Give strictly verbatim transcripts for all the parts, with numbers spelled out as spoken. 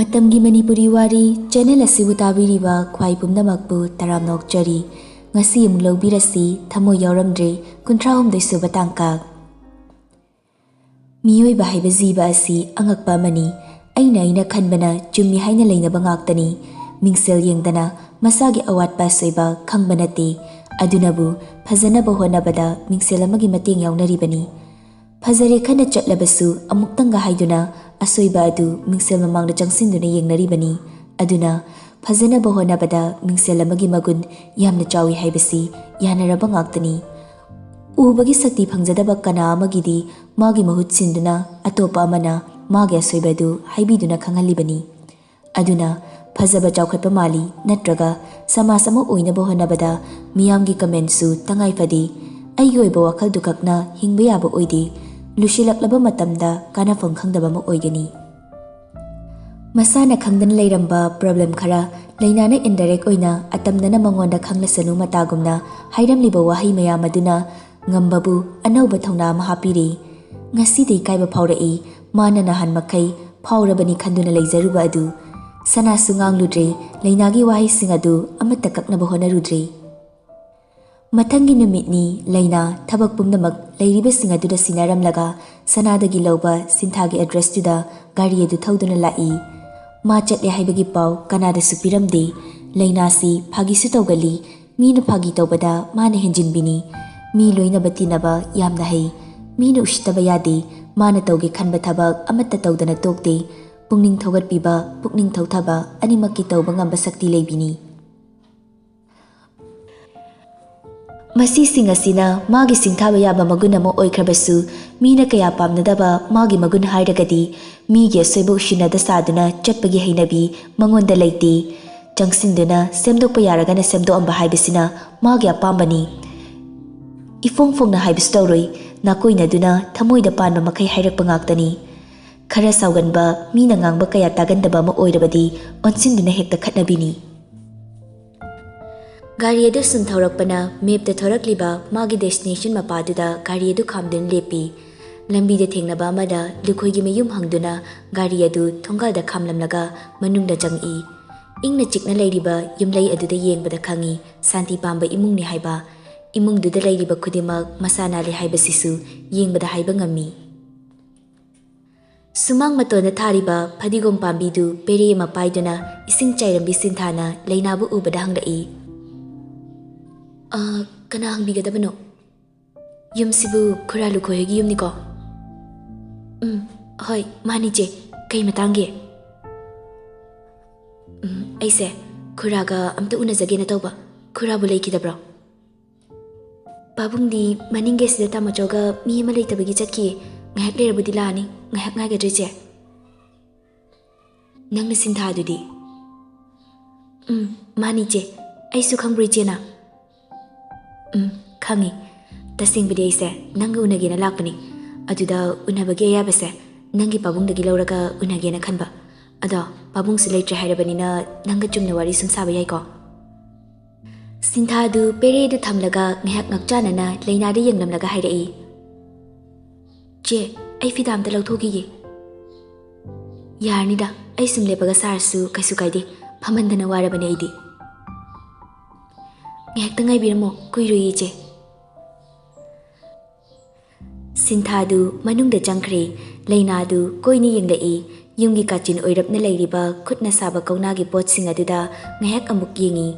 ꯃꯇꯝꯒꯤ ꯃꯅꯤꯄꯨꯔꯤ ꯋꯥꯔꯤ ꯆꯦꯅꯦꯜ ꯑꯁꯤꯕꯨ ꯇꯥꯕꯤꯔꯤꯕ ꯈ꯭ꯋꯥꯏ ꯄꯨꯝꯅꯃꯛꯄꯨ ꯇꯔꯥꯝꯅ ꯑꯣꯛꯆꯔꯤ꯫ ꯉꯁꯤ ꯑꯃꯨꯛ ꯂꯧꯕꯤꯔꯁꯤ, ꯊꯃꯣꯏ ꯌꯥꯎꯔꯝꯗ꯭ꯔꯦ, ꯀꯨꯟꯊ꯭ꯔꯥ ꯍꯨꯝꯗꯣꯏ ꯁꯨꯕ ꯇꯥꯡꯀꯛ꯫ ꯃꯤꯑꯣꯏꯕ ꯍꯥꯏꯕ ꯖꯤꯕ ꯑꯁꯤ ꯑꯉꯛꯄ ꯑꯃꯅꯤ꯫ ꯑꯩꯅ ꯑꯩꯅ ꯈꯟꯕꯅ ꯆꯨꯝꯃꯤ ꯍꯥꯏꯅ ꯂꯩꯅꯕ ꯉꯥꯛꯇꯅꯤ꯫ ꯃꯤꯡꯁꯦꯜ ꯌꯦꯡꯗꯅ ꯃꯁꯥꯒꯤ ꯑꯋꯥꯠꯄ ꯑꯁꯣꯏꯕ ꯈꯪꯕ ꯅꯠꯇꯦ꯫ ꯑꯗꯨꯅꯕꯨ ꯐꯖꯅꯕ ꯍꯣꯠꯅꯕꯗ ꯃꯤꯡꯁꯦꯜ ꯑꯃꯒꯤ ꯃꯇꯦꯡ ꯌꯥꯎꯅꯔꯤꯕꯅꯤ꯫ ꯐꯖꯔꯦ ꯈꯟꯅ ꯆꯠꯂꯕꯁꯨ ꯑꯃꯨꯛꯇꯪꯒ ꯍꯥꯏꯗꯨꯅ ꯑꯁꯣꯏꯕ ꯑꯗꯨ ꯃꯤꯡꯁꯦꯜ ꯃꯃꯥꯡꯗ ꯆꯪꯁꯤꯟꯗꯨꯅ ꯌꯦꯡꯅꯔꯤꯕꯅꯤ꯫ ꯑꯗꯨꯅ ꯐꯖꯅꯕ ꯍꯣꯠꯅꯕꯗ ꯃꯤꯡꯁꯦꯜ ꯑꯃꯒꯤ ꯃꯒꯨꯟ ꯌꯥꯝꯅ ꯆꯥꯎꯏ ꯍꯥꯏꯕꯁꯤ ꯌꯥꯅꯔꯕ ꯉꯥꯛꯇꯅꯤ꯫ ꯎꯕꯒꯤ ꯁꯛꯇꯤ ꯐꯪꯖꯗꯕ ꯀꯅꯥ ꯑꯃꯒꯤꯗꯤ ꯃꯥꯒꯤ ꯃꯍꯨꯠ ꯁꯤꯟꯗꯨꯅ ꯑꯇꯣꯞꯄ ꯑꯃꯅ ꯃꯥꯒꯤ ꯑꯁꯣꯏꯕ ꯑꯗꯨ ꯍꯥꯏꯕꯤꯗꯨꯅ ꯈꯪꯍꯜꯂꯤꯕꯅꯤ꯫ ꯑꯗꯨꯅ ꯐꯖꯕ ꯆꯥꯎꯈꯠꯄ ꯃꯥꯜꯂꯤ ꯅꯠꯇ꯭ꯔꯒ ꯁꯃꯥꯖ ꯑꯃ ꯑꯣꯏꯅꯕ ꯍꯣꯠꯅꯕꯗ ꯃꯤꯌꯥꯝꯒꯤ ꯀꯃꯦꯟꯁꯨ ꯇꯉꯥꯏ ꯐꯗꯦ꯫ ꯑꯩꯒꯤ ꯑꯣꯏꯕ ꯋꯥꯈꯜꯗꯨ ꯈꯛꯅ ꯍꯤꯡꯕ ꯌꯥꯕ ꯑꯣꯏꯗꯦ꯫ ꯂꯨꯁꯤꯜꯂꯛꯂꯕ ꯃꯇꯝꯗ ꯀꯥꯟꯅꯐꯝ ꯈꯪꯗꯕ ꯑꯃ ꯑꯣꯏꯒꯅꯤ꯫ ꯃꯁꯥꯅ ꯈꯪꯗꯅ ꯂꯩꯔꯝꯕ ꯄ꯭ꯔꯣꯕ꯭ꯂꯦꯝ ꯈꯔ ꯂꯩꯅꯥꯅ ꯏꯟꯗꯥꯏꯔꯦꯛ ꯑꯣꯏꯅ ꯑꯇꯝꯅꯅ ꯃꯉꯣꯟꯗ ꯈꯪꯂꯁꯅꯨ ꯃꯇꯥꯒꯨꯝꯅ ꯍꯥꯏꯔꯝꯂꯤꯕ ꯋꯥꯍꯩ ꯃꯌꯥꯝ ꯑꯗꯨꯅ ꯉꯝꯕꯕꯨ ꯑꯅꯧꯕ ꯊꯧꯅꯥ ꯑꯃ ꯍꯥꯞꯄꯤꯔꯦ꯫ ꯉꯁꯤꯗꯤ ꯏꯀꯥꯏꯕ ꯐꯥꯎꯔꯛꯏ, ꯃꯥꯅ ꯅꯍꯥꯟ ꯃꯈꯩ ꯐꯥꯎꯔꯕꯅꯤ ꯈꯟꯗꯨꯅ ꯂꯩꯖꯔꯨꯕ ꯑꯗꯨ꯫ ꯁꯅꯥꯁꯨ ꯉꯥꯡꯂꯨꯗ꯭ꯔꯦ, ꯂꯩꯅꯥꯒꯤ ꯋꯥꯍꯩꯁꯤꯡ ꯑꯗꯨ ꯑꯃꯠꯇ ꯀꯛꯅꯕ ꯍꯣꯠꯅꯔꯨꯗ꯭ꯔꯦ꯫ ꯃꯊꯪꯒꯤ ꯅꯨꯃꯤꯠꯅꯤ ꯂꯩꯅꯥ ꯊꯕꯛ ꯄꯨꯝꯅꯃꯛ ꯂꯩꯔꯤꯕꯁꯤꯡ ꯑꯗꯨꯗ ꯁꯤꯟꯅꯔꯝꯂꯒ ꯁꯅꯥꯗꯒꯤ ꯂꯧꯕ ꯁꯤꯟꯊꯥꯒꯤ ꯑꯦꯗ꯭ꯔꯦꯁꯇꯨꯗ ꯒꯥꯔꯤ ꯑꯗꯨ ꯊꯧꯗꯨꯅ ꯂꯥꯛꯏ꯫ ꯃꯥ ꯆꯠꯂꯦ ꯍꯥꯏꯕꯒꯤ ꯄꯥꯎ ꯀꯅꯥꯗꯁꯨ ꯄꯤꯔꯝꯗꯦ꯫ ꯂꯩꯅꯥꯁꯤ ꯐꯥꯒꯤꯁꯨ ꯇꯧꯒꯜꯂꯤ꯫ ꯃꯤꯅ ꯐꯥꯒꯤ ꯇꯧꯕꯗ ꯃꯥꯅ ꯍꯦꯟꯖꯤꯟꯕꯤꯅꯤ꯫ ꯃꯤ ꯂꯣꯏꯅꯕ ꯇꯤꯟꯅꯕ ꯌꯥꯝꯅ ꯍꯩ꯫ ꯃꯤꯅ ꯎꯁꯤꯠꯇꯕ ꯌꯥꯗꯦ꯫ ꯃꯥꯅ ꯇꯧꯒꯦ ꯈꯟꯕ ꯊꯕꯛ ꯑꯃꯠꯇ ꯇꯧꯗꯅ ꯇꯣꯛꯇꯦ꯫ ꯄꯨꯛꯅꯤꯡ ꯊꯧꯒꯠꯄꯤꯕ, ꯄꯨꯛꯅꯤꯡ ꯊꯧꯊꯕ ꯑꯅꯤꯃꯛꯀꯤ ꯇꯧꯕ ꯉꯝꯕ ꯁꯛꯇꯤ ꯂꯩꯕꯤꯅꯤ꯫ ꯃꯁꯤꯁꯤꯡ ꯑꯁꯤꯅ ꯃꯥꯒꯤ ꯁꯤꯡꯊꯥꯕ ꯌꯥꯕ ꯃꯒꯨꯟ ꯑꯃ ꯑꯣꯏꯈ꯭ꯔꯕꯁꯨ, ꯃꯤꯅ ꯀꯌꯥ ꯄꯥꯝꯅꯗꯕ ꯃꯥꯒꯤ ꯃꯒꯨꯟ ꯍꯥꯏꯔꯒꯗꯤ ꯃꯤꯒꯤ ꯑꯁꯣꯏꯕ ꯎꯁꯤꯟꯅꯗ ꯁꯥꯗꯨꯅ ꯆꯠꯄꯒꯤ ꯍꯩꯅꯕꯤ ꯃꯉꯣꯟꯗ ꯂꯩꯇꯦ꯫ ꯆꯪꯁꯤꯟꯗꯨꯅ ꯁꯦꯝꯗꯣꯛꯄ ꯌꯥꯔꯒꯅ ꯁꯦꯝꯗꯣꯛꯑꯝꯕ ꯍꯥꯏꯕꯁꯤꯅ ꯃꯥꯒꯤ ꯑꯄꯥꯝꯕꯅꯤ꯫ ꯏꯐꯣꯡ ꯐꯣꯡꯅ ꯍꯥꯏꯕꯁꯨ ꯇꯧꯔꯣꯏ, ꯅꯥꯀꯣꯏꯅꯗꯨꯅ ꯊꯃꯣꯏꯗ ꯄꯥꯟꯕ ꯃꯈꯩ ꯍꯥꯏꯔꯛꯄ ꯉꯥꯛꯇꯅꯤ꯫ ꯈꯔ ꯁꯥꯎꯒꯟꯕ, ꯃꯤꯅ ꯉꯥꯡꯕ ꯀꯌꯥ ꯇꯥꯒꯟꯗꯕ ꯑꯃ ꯑꯣꯏꯔꯕꯗꯤ ꯑꯣꯟꯁꯤꯟꯗꯨꯅ ꯍꯦꯛꯇ ꯈꯠꯅꯕꯤꯅꯤ꯫ ꯒꯥꯔꯤ ꯑꯗꯨ ꯁꯨꯝ ꯊꯧꯔꯛꯄꯅ ꯃꯦꯞꯇ ꯊꯣꯔꯛꯂꯤꯕ ꯃꯥꯒꯤ ꯗꯦꯁꯇꯤꯅꯦꯁꯟ ꯃꯄꯥꯗꯨꯗ ꯒꯥꯔꯤ ꯑꯗꯨ ꯈꯥꯝꯗꯨꯅ ꯂꯦꯞꯄꯤ꯫ ꯂꯝꯕꯤꯗ ꯊꯦꯡꯅꯕ ꯑꯃꯗ ꯂꯨꯈꯣꯏꯒꯤ ꯃꯌꯨꯝ ꯍꯪꯗꯨꯅ ꯒꯥꯔꯤ ꯑꯗꯨ ꯊꯣꯡꯒꯥꯜꯗ ꯈꯥꯝꯂꯝꯂꯒ ꯃꯅꯨꯡꯗ ꯆꯪꯉꯛꯏ꯫ ꯏꯪꯅ ꯆꯤꯛꯅ ꯂꯩꯔꯤꯕ ꯌꯨꯝꯂꯩ ꯑꯗꯨꯗ ꯌꯦꯡꯕꯗ ꯈꯪꯉꯤ ꯁꯥꯟꯇꯤ ꯄꯥꯝꯕ ꯏꯃꯨꯡꯅꯤ ꯍꯥꯏꯕ꯫ ꯏꯃꯨꯡꯗꯨꯗ ꯂꯩꯔꯤꯕ ꯈꯨꯗꯤꯡꯃꯛ ꯃꯁꯥ ꯅꯥꯜꯂꯤ ꯍꯥꯏꯕꯁꯤꯁꯨ ꯌꯦꯡꯕꯗ ꯍꯥꯏꯕ ꯉꯝꯃꯤ꯫ ꯁꯨꯃꯥꯡ ꯃꯇꯣꯟꯗ ꯊꯥꯔꯤꯕ ꯐꯗꯤꯒꯣꯝ ꯄꯥꯝꯕꯤꯗꯨ ꯄꯦꯔꯦ ꯑꯃ ꯄꯥꯏꯗꯨꯅ ꯏꯁꯤꯡ ꯆꯥꯏꯔꯝꯕꯤ ꯁꯤꯟꯊꯥꯅ ꯂꯩꯅꯥꯕꯨ ꯎꯕꯗ ꯍꯪꯂꯛꯏ꯫ "ꯑ, ꯀꯅꯥ ꯍꯪꯕꯤꯒꯗꯕꯅꯣ? ꯌꯨꯝꯁꯤꯕꯨ ꯈꯨꯔꯥ ꯂꯨꯈꯣꯏ ꯍꯣꯏꯒꯤ ꯌꯨꯝꯅꯤꯀꯣ?" "ꯎꯝ, ꯍꯣꯏ, ꯃꯥꯅꯤ ꯆꯦ꯫ ꯀꯩ ꯃꯇꯥꯡꯒꯤ?" "ꯎꯝ, ꯑꯩꯁꯦ ꯈꯨꯔꯥꯒ ꯑꯝꯇ ꯎꯅꯖꯒꯦꯅ ꯇꯧꯕ꯫ ꯈꯨꯔꯥꯕꯨ ꯂꯩꯈꯤꯗꯕ꯭ꯔꯣ?" "ꯄꯥꯕꯨꯡꯗꯤ ꯃꯅꯤꯡꯒꯤ ꯑꯁꯤꯗ ꯇꯥꯃꯣꯆꯧꯒ ꯃꯤ ꯑꯃ ꯂꯩꯇꯕꯒꯤ ꯆꯠꯈꯤꯌꯦ꯫ ꯉꯥꯏꯍꯥꯛ ꯂꯩꯔꯕꯨꯗꯤ ꯂꯥꯛꯑꯅꯤ꯫ ꯉꯥꯏꯍꯥꯛ ꯉꯥꯏꯒꯗ꯭ꯔ ꯏꯆꯦ?" "ꯅꯪꯅ ꯁꯤꯟꯊꯥꯗꯨꯗꯤ?" "ꯎꯝ, ꯃꯥꯅꯤ ꯏꯆꯦ꯫ ꯑꯩꯁꯨ ꯈꯪꯕ꯭ꯔꯣ ꯏꯆꯦꯅ?" "ꯎꯝ, ꯈꯪꯉꯤ꯫ ꯇꯁꯦꯡꯕꯗꯤ ꯑꯩꯁꯦ ꯅꯪꯒ ꯎꯅꯒꯦꯅ ꯂꯥꯛꯄꯅꯤ꯫ ꯑꯗꯨꯗ ꯎꯅꯕꯒꯤ ꯑꯌꯥꯕꯁꯦ ꯅꯪꯒꯤ ꯄꯥꯕꯨꯡꯗꯒꯤ ꯂꯧꯔꯒ ꯎꯅꯒꯦꯅ ꯈꯟꯕ꯫ ꯑꯗꯣ ꯄꯥꯕꯨꯡꯁꯨ ꯂꯩꯇ꯭ꯔꯦ ꯍꯥꯏꯔꯕꯅꯤꯅ ꯅꯪꯒ ꯆꯨꯝꯅ ꯋꯥꯔꯤ ꯁꯨꯝ ꯁꯥꯕ ꯌꯥꯏꯀꯣ?" ꯁꯤꯟꯊꯥꯗꯨ ꯄꯦꯔꯦꯗꯨ ꯊꯝꯂꯒ ꯉꯥꯏꯍꯥꯛ ꯉꯛꯆꯥꯅꯅ ꯂꯩꯅꯥꯗ ꯌꯦꯡꯂꯝꯂꯒ ꯍꯥꯏꯔꯛꯏ, "ꯆꯦ, ꯑꯩ ꯐꯤꯗꯥ ꯑꯝꯇ ꯂꯧꯊꯣꯛꯈꯤꯒꯦ꯫" "ꯌꯥꯔꯅꯤꯗ, ꯑꯩ ꯁꯨꯝ ꯂꯦꯞꯄꯒ ꯁꯥꯔꯁꯨ ꯀꯩꯁꯨ ꯀꯥꯏꯗꯦ꯫ ꯐꯝꯍꯟꯗꯅ ꯋꯥꯔꯕꯅꯦ ꯑꯩꯗꯤ꯫" "ꯉꯥꯏꯍꯥꯛꯇ ꯉꯥꯏꯕꯤꯔꯝꯃꯣ, ꯀꯨꯏꯔꯣꯏꯌꯦ ꯏꯆꯦ꯫" ꯁꯤꯟꯊꯥꯗꯨ ꯃꯅꯨꯡꯗ ꯆꯪꯈ꯭ꯔꯦ꯫ ꯂꯩꯅꯥꯗꯨ ꯀꯣꯏꯅ ꯌꯦꯡꯂꯛꯏ꯫ ꯌꯨꯝꯒꯤ ꯀꯥꯆꯤꯟ ꯑꯣꯏꯔꯞꯅ ꯂꯩꯔꯤꯕ ꯈꯨꯠꯅ ꯁꯥꯕ ꯀꯧꯅꯥꯒꯤ ꯄꯣꯠꯁꯤꯡ ꯑꯗꯨꯗ ꯉꯥꯏꯍꯥꯛ ꯑꯃꯨꯛ ꯌꯦꯡꯉꯤ꯫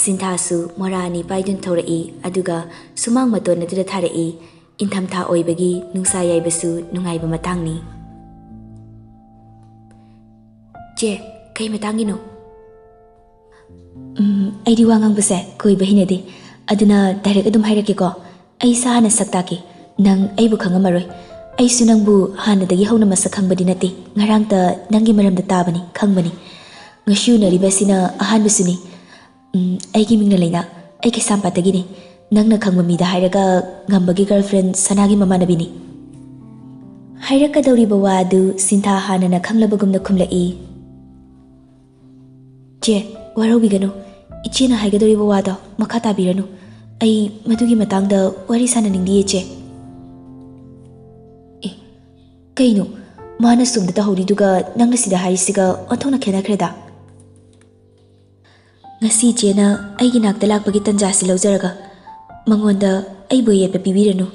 ꯁꯤꯟꯊꯥꯁꯨ ꯃꯣꯔꯥ ꯑꯅꯤ ꯄꯥꯏꯗꯨꯅ ꯊꯧꯔꯛꯏ, ꯑꯗꯨꯒ ꯁꯨꯃꯥꯡ ꯃꯇꯣꯟ ꯑꯗꯨꯗ ꯊꯥꯔꯛꯏ꯫ ꯏꯪꯊꯝꯊꯥ ꯑꯣꯏꯕꯒꯤ ꯅꯨꯡꯁꯥ ꯌꯥꯏꯕꯁꯨ ꯅꯨꯡꯉꯥꯏꯕ ꯃꯇꯥꯡꯅꯤ꯫ "ꯆꯦ, ꯀꯩ ꯃꯇꯥꯡꯒꯤꯅꯣ?" "ꯎꯝ, ꯑꯩꯗꯤ ꯋꯥ ꯉꯥꯡꯕꯁꯦ ꯀꯣꯏꯕ ꯍꯩꯅꯗꯦ꯫ ꯑꯗꯨꯅ direct ꯑꯗꯨꯝ ꯍꯥꯏꯔꯛꯀꯦꯀꯣ꯫ ꯑꯩ ꯏꯁꯥ ꯍꯥꯟꯅ ꯁꯛ ꯇꯥꯛꯀꯦ꯫ ꯅꯪ ꯑꯩꯕꯨ ꯈꯪꯉꯝꯃꯔꯣꯏ꯫ ꯑꯩꯁꯨ ꯅꯪꯕꯨ ꯍꯥꯟꯅꯗꯒꯤ ꯍꯧꯅ ꯃꯁꯛ ꯈꯪꯕꯗꯤ ꯅꯠꯇꯦ꯫ ꯉꯔꯥꯡꯇ ꯅꯪꯒꯤ ꯃꯔꯝꯗ ꯇꯥꯕꯅꯤ, ꯈꯪꯕꯅꯤ꯫ ꯉꯁꯤ ꯎꯅꯔꯤꯕꯁꯤꯅ ꯑꯍꯥꯟꯕꯁꯨꯅꯤ꯫ ꯎꯝ, ꯑꯩꯒꯤ ꯃꯤꯡꯅ ꯂꯩꯅꯥ꯫ ꯑꯩ ꯀꯩꯁꯥꯝꯄꯥꯠꯇꯒꯤꯅꯤ꯫ ꯅꯪꯅ ꯈꯪꯕ ꯃꯤꯗ ꯍꯥꯏꯔꯒ ꯉꯝꯕꯒꯤ girlfriend ꯁꯅꯥꯒꯤ ꯃꯃꯥꯟꯅꯕꯤꯅꯤ꯫" ꯍꯥꯏꯔꯛꯀꯗꯧꯔꯤꯕ ꯋꯥ ꯑꯗꯨ ꯁꯤꯟꯊꯥ ꯍꯥꯟꯅꯅ ꯈꯪꯂꯕꯒꯨꯝꯅ ꯈꯨꯝꯂꯛꯏ꯫ "ꯆꯦ, ꯋꯥꯔꯧꯕꯤꯒꯅꯨ꯫ ꯏꯆꯦꯅ ꯍꯥꯏꯒꯗꯧꯔꯤꯕ ꯋꯥꯗꯣ ꯃꯈꯥ ꯇꯥꯕꯤꯔꯅꯨ꯫ ꯑꯩ ꯃꯗꯨꯒꯤ ꯃꯇꯥꯡꯗ ꯋꯥꯔꯤ ꯁꯥꯟꯅꯅꯤꯡꯗꯤꯌꯦ, ꯆꯦ꯫" ꯀꯩꯅꯣ? ꯃꯥꯅ ꯁꯣꯝꯗ ꯇꯧꯍꯧꯔꯤꯗꯨꯒ ꯅꯪꯅ ꯁꯤꯗ ꯍꯥꯏꯔꯤꯁꯤꯒ ꯑꯣꯟꯊꯣꯛꯅ ꯈꯦꯠꯅꯈ꯭ꯔꯦꯗ꯫ ꯉꯁꯤ ꯏꯆꯦꯅ ꯑꯩꯒꯤ ꯅꯥꯛꯇ ꯂꯥꯛꯄꯒꯤ ꯇꯟꯖꯥꯁꯤ ꯂꯧꯖꯔꯒ ꯃꯉꯣꯟꯗ ꯑꯩꯕꯨ ꯑꯌꯦꯠꯄ ꯄꯤꯕꯤꯔꯅꯨ꯫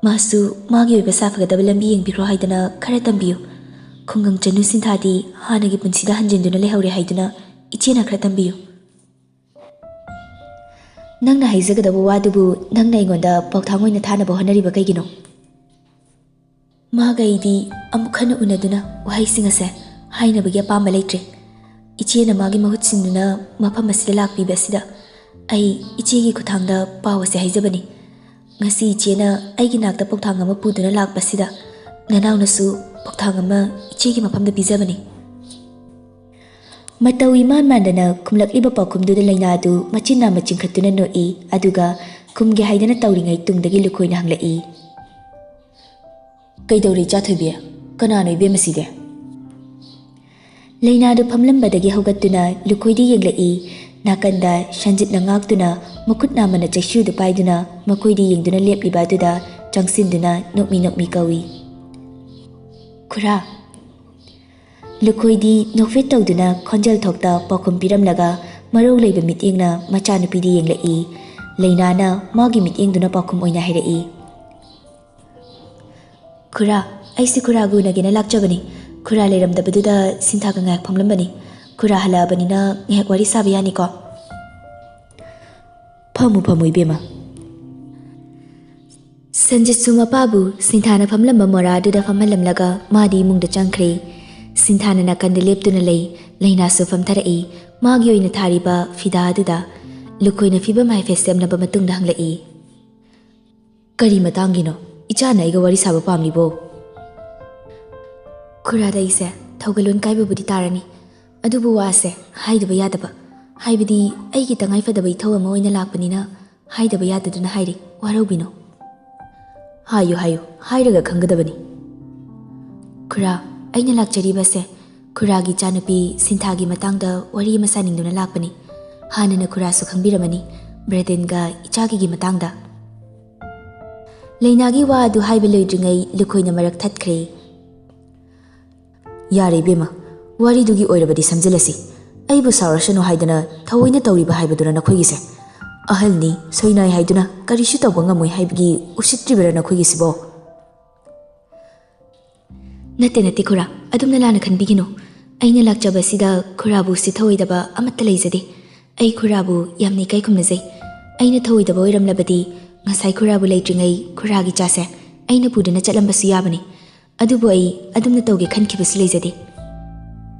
ꯃꯥꯁꯨ ꯃꯥꯒꯤ ꯑꯣꯏꯕ ꯁꯥꯐꯒꯗꯕ ꯂꯝꯕꯤ ꯌꯦꯡꯕꯤꯈ꯭ꯔꯣ ꯍꯥꯏꯗꯅ ꯈꯔ ꯇꯝꯕꯤꯌꯨ꯫ ꯈꯨꯡꯒꯪ ꯆꯅꯨ ꯁꯤꯟꯊꯥꯗꯤ ꯍꯥꯟꯅꯒꯤ ꯄꯨꯟꯁꯤꯗ ꯍꯟꯖꯤꯟꯗꯨꯅ ꯂꯩꯍꯧꯔꯦ ꯍꯥꯏꯗꯨꯅ ꯏꯆꯦꯅ ꯈꯔ ꯇꯝꯕꯤꯌꯨ꯫ ꯅꯪꯅ ꯍꯥꯏꯖꯒꯗꯕ ꯋꯥꯗꯨꯕꯨ ꯅꯪꯅ ꯑꯩꯉꯣꯟꯗ ꯄꯥꯎꯊꯥꯡ ꯑꯣꯏꯅ ꯊꯥꯅꯕ ꯍꯣꯠꯅꯔꯤꯕ ꯀꯩꯒꯤꯅꯣ? ꯃꯥꯒ ꯑꯩꯗꯤ ꯑꯃꯨꯛ ꯍꯟꯅ ꯎꯅꯗꯨꯅ ꯋꯥꯍꯩꯁꯤꯡ ꯑꯁꯦ ꯍꯥꯏꯅꯕꯒꯤ ꯑꯄꯥꯝꯕ ꯂꯩꯇ꯭ꯔꯦ꯫ ꯏꯆꯦꯅ ꯃꯥꯒꯤ ꯃꯍꯨꯠ ꯁꯤꯟꯗꯨꯅ ꯃꯐꯝ ꯑꯁꯤꯗ ꯂꯥꯛꯄꯤꯕ ꯑꯁꯤꯗ ꯑꯩ ꯏꯆꯦꯒꯤ ꯈꯨꯠꯊꯥꯡꯗ ꯄꯥꯎ ꯑꯁꯦ ꯍꯥꯏꯖꯕꯅꯤ꯫ ꯉꯁꯤ ꯏꯆꯦꯅ ꯑꯩꯒꯤ ꯅꯥꯛꯇ ꯄꯥꯎꯊꯥꯡ ꯑꯃ ꯄꯨꯗꯨꯅ ꯂꯥꯛꯄꯁꯤꯗ ꯅꯅꯥꯎꯅꯁꯨ ꯄꯥꯎꯊꯥꯡ ꯑꯃ ꯏꯆꯦꯒꯤ ꯃꯐꯝꯗ ꯄꯤꯖꯕꯅꯤ꯫ ꯃꯇꯧ ꯏꯃꯥꯟ ꯃꯥꯟꯗꯅ ꯈꯨꯝꯂꯛꯂꯤꯕ ꯄꯥꯎꯈꯨꯝꯗꯨꯗ ꯂꯩꯅꯥ ꯑꯗꯨ ꯃꯆꯤꯟ ꯅꯥꯝꯃ ꯆꯤꯡꯈꯠꯇꯨꯅ ꯅꯣꯛꯏ, ꯑꯗꯨꯒ ꯈꯨꯝꯒꯦ ꯍꯥꯏꯗꯅ ꯇꯧꯔꯤꯉꯩ ꯇꯨꯡꯗꯒꯤ ꯂꯨꯈꯣꯏꯅ ꯍꯪꯂꯛꯏ꯫ "ꯀꯩꯗꯧꯔꯦ ꯏꯆꯥ ꯊꯣꯏꯕꯤ? ꯀꯅꯥꯅꯣ ꯏꯕꯦꯝꯃ ꯁꯤꯗꯤ?" ꯂꯩꯅꯥꯗꯨ ꯐꯝꯂꯝꯕꯗꯒꯤ ꯍꯧꯒꯠꯇꯨꯅ ꯂꯨꯈꯣꯏꯗ ꯌꯦꯡꯂꯛꯏ꯫ ꯅꯥꯀꯟꯗ ꯁꯟꯖꯤꯠꯅ ꯉꯥꯛꯇꯨꯅ ꯃꯈꯨꯠ ꯅꯥꯝꯃꯅ ꯆꯩꯁꯨꯗꯨ ꯄꯥꯏꯗꯨꯅ ꯃꯈꯣꯏꯗ ꯌꯦꯡꯗꯨꯅ ꯂꯦꯞꯂꯤꯕ ꯑꯗꯨꯗ ꯆꯪꯁꯤꯟꯗꯨꯅ ꯅꯣꯛꯃꯤ ꯅꯣꯛꯃꯤ ꯀꯧꯏ, "ꯈꯨꯔꯥ!" ꯂꯨꯈꯣꯏꯗꯤ ꯅꯣꯛꯐꯦꯠ ꯇꯧꯗꯨꯅ ꯈꯣꯟꯖꯦꯜ ꯊꯣꯛꯇ ꯄꯥꯎꯈꯨꯝ ꯄꯤꯔꯝꯂꯒ ꯃꯔꯧ ꯂꯩꯕ ꯃꯤꯠꯌꯦꯡꯅ ꯃꯆꯥꯅꯨꯄꯤꯗ ꯌꯦꯡꯂꯛꯏ꯫ ꯂꯩꯅꯥꯅ ꯃꯥꯒꯤ ꯃꯤꯠꯌꯦꯡꯗꯨꯅ ꯄꯥꯎꯈꯨꯝ ꯑꯣꯏꯅ ꯍꯥꯏꯔꯛꯏ, "ꯈꯨꯔꯥ, ꯑꯩꯁꯦ ꯈꯨꯔꯥꯒ ꯎꯅꯒꯦꯅ ꯂꯥꯛꯆꯕꯅꯤ꯫ ꯈꯨꯔꯥ ꯂꯩꯔꯝꯗꯕꯗꯨꯗ ꯁꯤꯟꯊꯥꯒ ꯉꯥꯏꯍꯥꯛ ꯐꯝꯂꯝꯕꯅꯤ꯫ ꯈꯨꯔꯥ ꯍꯜꯂꯛꯑꯕꯅꯤꯅ ꯉꯥꯏꯍꯥꯛ ꯋꯥꯔꯤ ꯁꯥꯕ ꯌꯥꯅꯤꯀꯣ?" "ꯐꯝꯃꯨ, ꯐꯝꯃꯨ, ꯏꯕꯦꯝꯃ꯫" ꯁꯟꯖꯤꯠꯁꯨ ꯃꯄꯥꯕꯨ ꯁꯤꯟꯊꯥꯅ ꯐꯝꯂꯝꯕ ꯃꯣꯔꯥ ꯑꯗꯨꯗ ꯐꯝꯍꯜꯂꯝꯂꯒ ꯃꯥꯗꯤ ꯏꯃꯨꯡꯗ ꯆꯪꯈ꯭ꯔꯦ꯫ ꯁꯤꯟꯊꯥꯅ ꯅꯥꯀꯟꯗ ꯂꯦꯞꯇꯨꯅ ꯂꯩ꯫ ꯂꯩꯅꯥꯁꯨ ꯐꯝꯊꯔꯛꯏ꯫ ꯃꯥꯒꯤ ꯑꯣꯏꯅ ꯊꯥꯔꯤꯕ ꯐꯤꯗꯥ ꯑꯗꯨꯗ ꯂꯨꯈꯣꯏꯅ ꯐꯤꯕꯝ ꯍꯥꯏꯐꯦꯠ ꯁꯦꯝꯂꯕ ꯃꯇꯨꯡꯗ ꯍꯪꯂꯛꯏ, "ꯀꯔꯤ ꯃꯇꯥꯡꯒꯤꯅꯣ ꯏꯆꯥꯅ ꯑꯩꯒ ꯋꯥꯔꯤ ꯁꯥꯕ ꯄꯥꯝꯂꯤꯕꯣ?" "ꯈꯨꯔꯥꯗ ꯑꯩꯁꯦ ꯊꯧꯒꯜꯂꯣꯟ ꯀꯥꯏꯕꯕꯨꯗꯤ ꯇꯥꯔꯅꯤ, ꯑꯗꯨꯕꯨ ꯋꯥꯁꯦ ꯍꯥꯏꯗꯕ ꯌꯥꯗꯕ, ꯍꯥꯏꯕꯗꯤ ꯑꯩꯒꯤ ꯇꯉꯥꯏꯐꯗꯕ ꯏꯊꯧ ꯑꯃ ꯑꯣꯏꯅ ꯂꯥꯛꯄꯅꯤꯅ ꯍꯥꯏꯗꯕ ꯌꯥꯗꯗꯨꯅ ꯍꯥꯏꯔꯤ, ꯋꯥꯔꯧꯕꯤꯅꯨ꯫" "ꯍꯥꯏꯌꯨ, ꯍꯥꯏꯌꯨ, ꯍꯥꯏꯔꯒ ꯈꯪꯒꯗꯕꯅꯤ꯫" "ꯈꯨꯔꯥ, ꯑꯩꯅ ꯂꯥꯛꯆꯔꯤꯕꯁꯦ ꯈꯨꯔꯥꯒꯤ ꯏꯆꯥꯅꯨꯄꯤ ꯁꯤꯟꯊꯥꯒꯤ ꯃꯇꯥꯡꯗ ꯋꯥꯔꯤ ꯑꯃ ꯁꯥꯅꯤꯡꯗꯨꯅ ꯂꯥꯛꯄꯅꯤ꯫ ꯍꯥꯟꯅꯅ ꯈꯨꯔꯥꯁꯨ ꯈꯪꯕꯤꯔꯝꯃꯅꯤ, ꯕ꯭ꯔꯦꯗꯦꯟꯒ ꯏꯆꯥꯒꯤꯒꯤ ꯃꯇꯥꯡꯗ꯫" ꯂꯩꯅꯥꯒꯤ ꯋꯥ ꯑꯗꯨ ꯍꯥꯏꯕ ꯂꯣꯏꯗ꯭ꯔꯤꯉꯩ ꯂꯨꯈꯣꯏꯅ ꯃꯔꯛ ꯊꯠꯈ꯭ꯔꯦ꯫ ꯌꯥꯔꯦ ꯏꯕꯦꯝꯃ, ꯋꯥꯔꯤꯗꯨꯒꯤ ꯑꯣꯏꯔꯕꯗꯤ ꯁꯝꯖꯤꯜꯂꯁꯤ꯫ ꯑꯩꯕꯨ ꯁꯥꯎꯔꯁꯅꯨ ꯍꯥꯏꯗꯅ ꯊꯑꯣꯏꯅ ꯇꯧꯔꯤꯕ ꯍꯥꯏꯕꯗꯨꯔ ꯅꯈꯣꯏꯒꯤꯁꯦ? ꯑꯍꯜꯅꯤ, ꯁꯣꯏꯅꯥꯏ ꯍꯥꯏꯗꯨꯅ ꯀꯔꯤꯁꯨ ꯇꯧꯕ ꯉꯝꯃꯣꯏ ꯍꯥꯏꯕꯒꯤ ꯎꯁꯤꯠꯇ꯭ꯔꯤꯕꯔ ꯅꯈꯣꯏꯒꯤꯁꯤꯕꯣ? ꯅꯠꯇꯦ, ꯅꯠꯇꯦ ꯈꯨꯔꯥ, ꯑꯗꯨꯝꯅ ꯂꯥꯟꯅ ꯈꯟꯕꯤꯒꯅꯨ꯫ ꯑꯩꯅ ꯂꯥꯛꯆꯕꯁꯤꯗ ꯈꯨꯔꯥꯕꯨ ꯁꯤꯊꯧꯑꯣꯏꯗꯕ ꯑꯃꯠꯇ ꯂꯩꯖꯗꯦ꯫ ꯑꯩ ꯈꯨꯔꯥꯕꯨ ꯌꯥꯝꯅ ꯏꯀꯥꯏ ꯈꯨꯝꯅꯖꯩ꯫ ꯑꯩꯅ ꯊꯧꯑꯣꯏꯗꯕ ꯑꯣꯏꯔꯝꯂꯕꯗꯤ ꯉꯁꯥꯏ ꯈꯨꯔꯥꯕꯨ ꯂꯩꯇ꯭ꯔꯤꯉꯩ ꯈꯨꯔꯥꯒꯤ ꯆꯥꯁꯦ ꯑꯩꯅ ꯄꯨꯗꯨꯅ ꯆꯠꯂꯝꯕꯁꯨ ꯌꯥꯕꯅꯤ꯫ ꯑꯗꯨꯕꯨ ꯑꯩ ꯑꯗꯨꯝꯅ ꯇꯧꯒꯦ ꯈꯟꯈꯤꯕꯁꯨ ꯂꯩꯖꯗꯦ꯫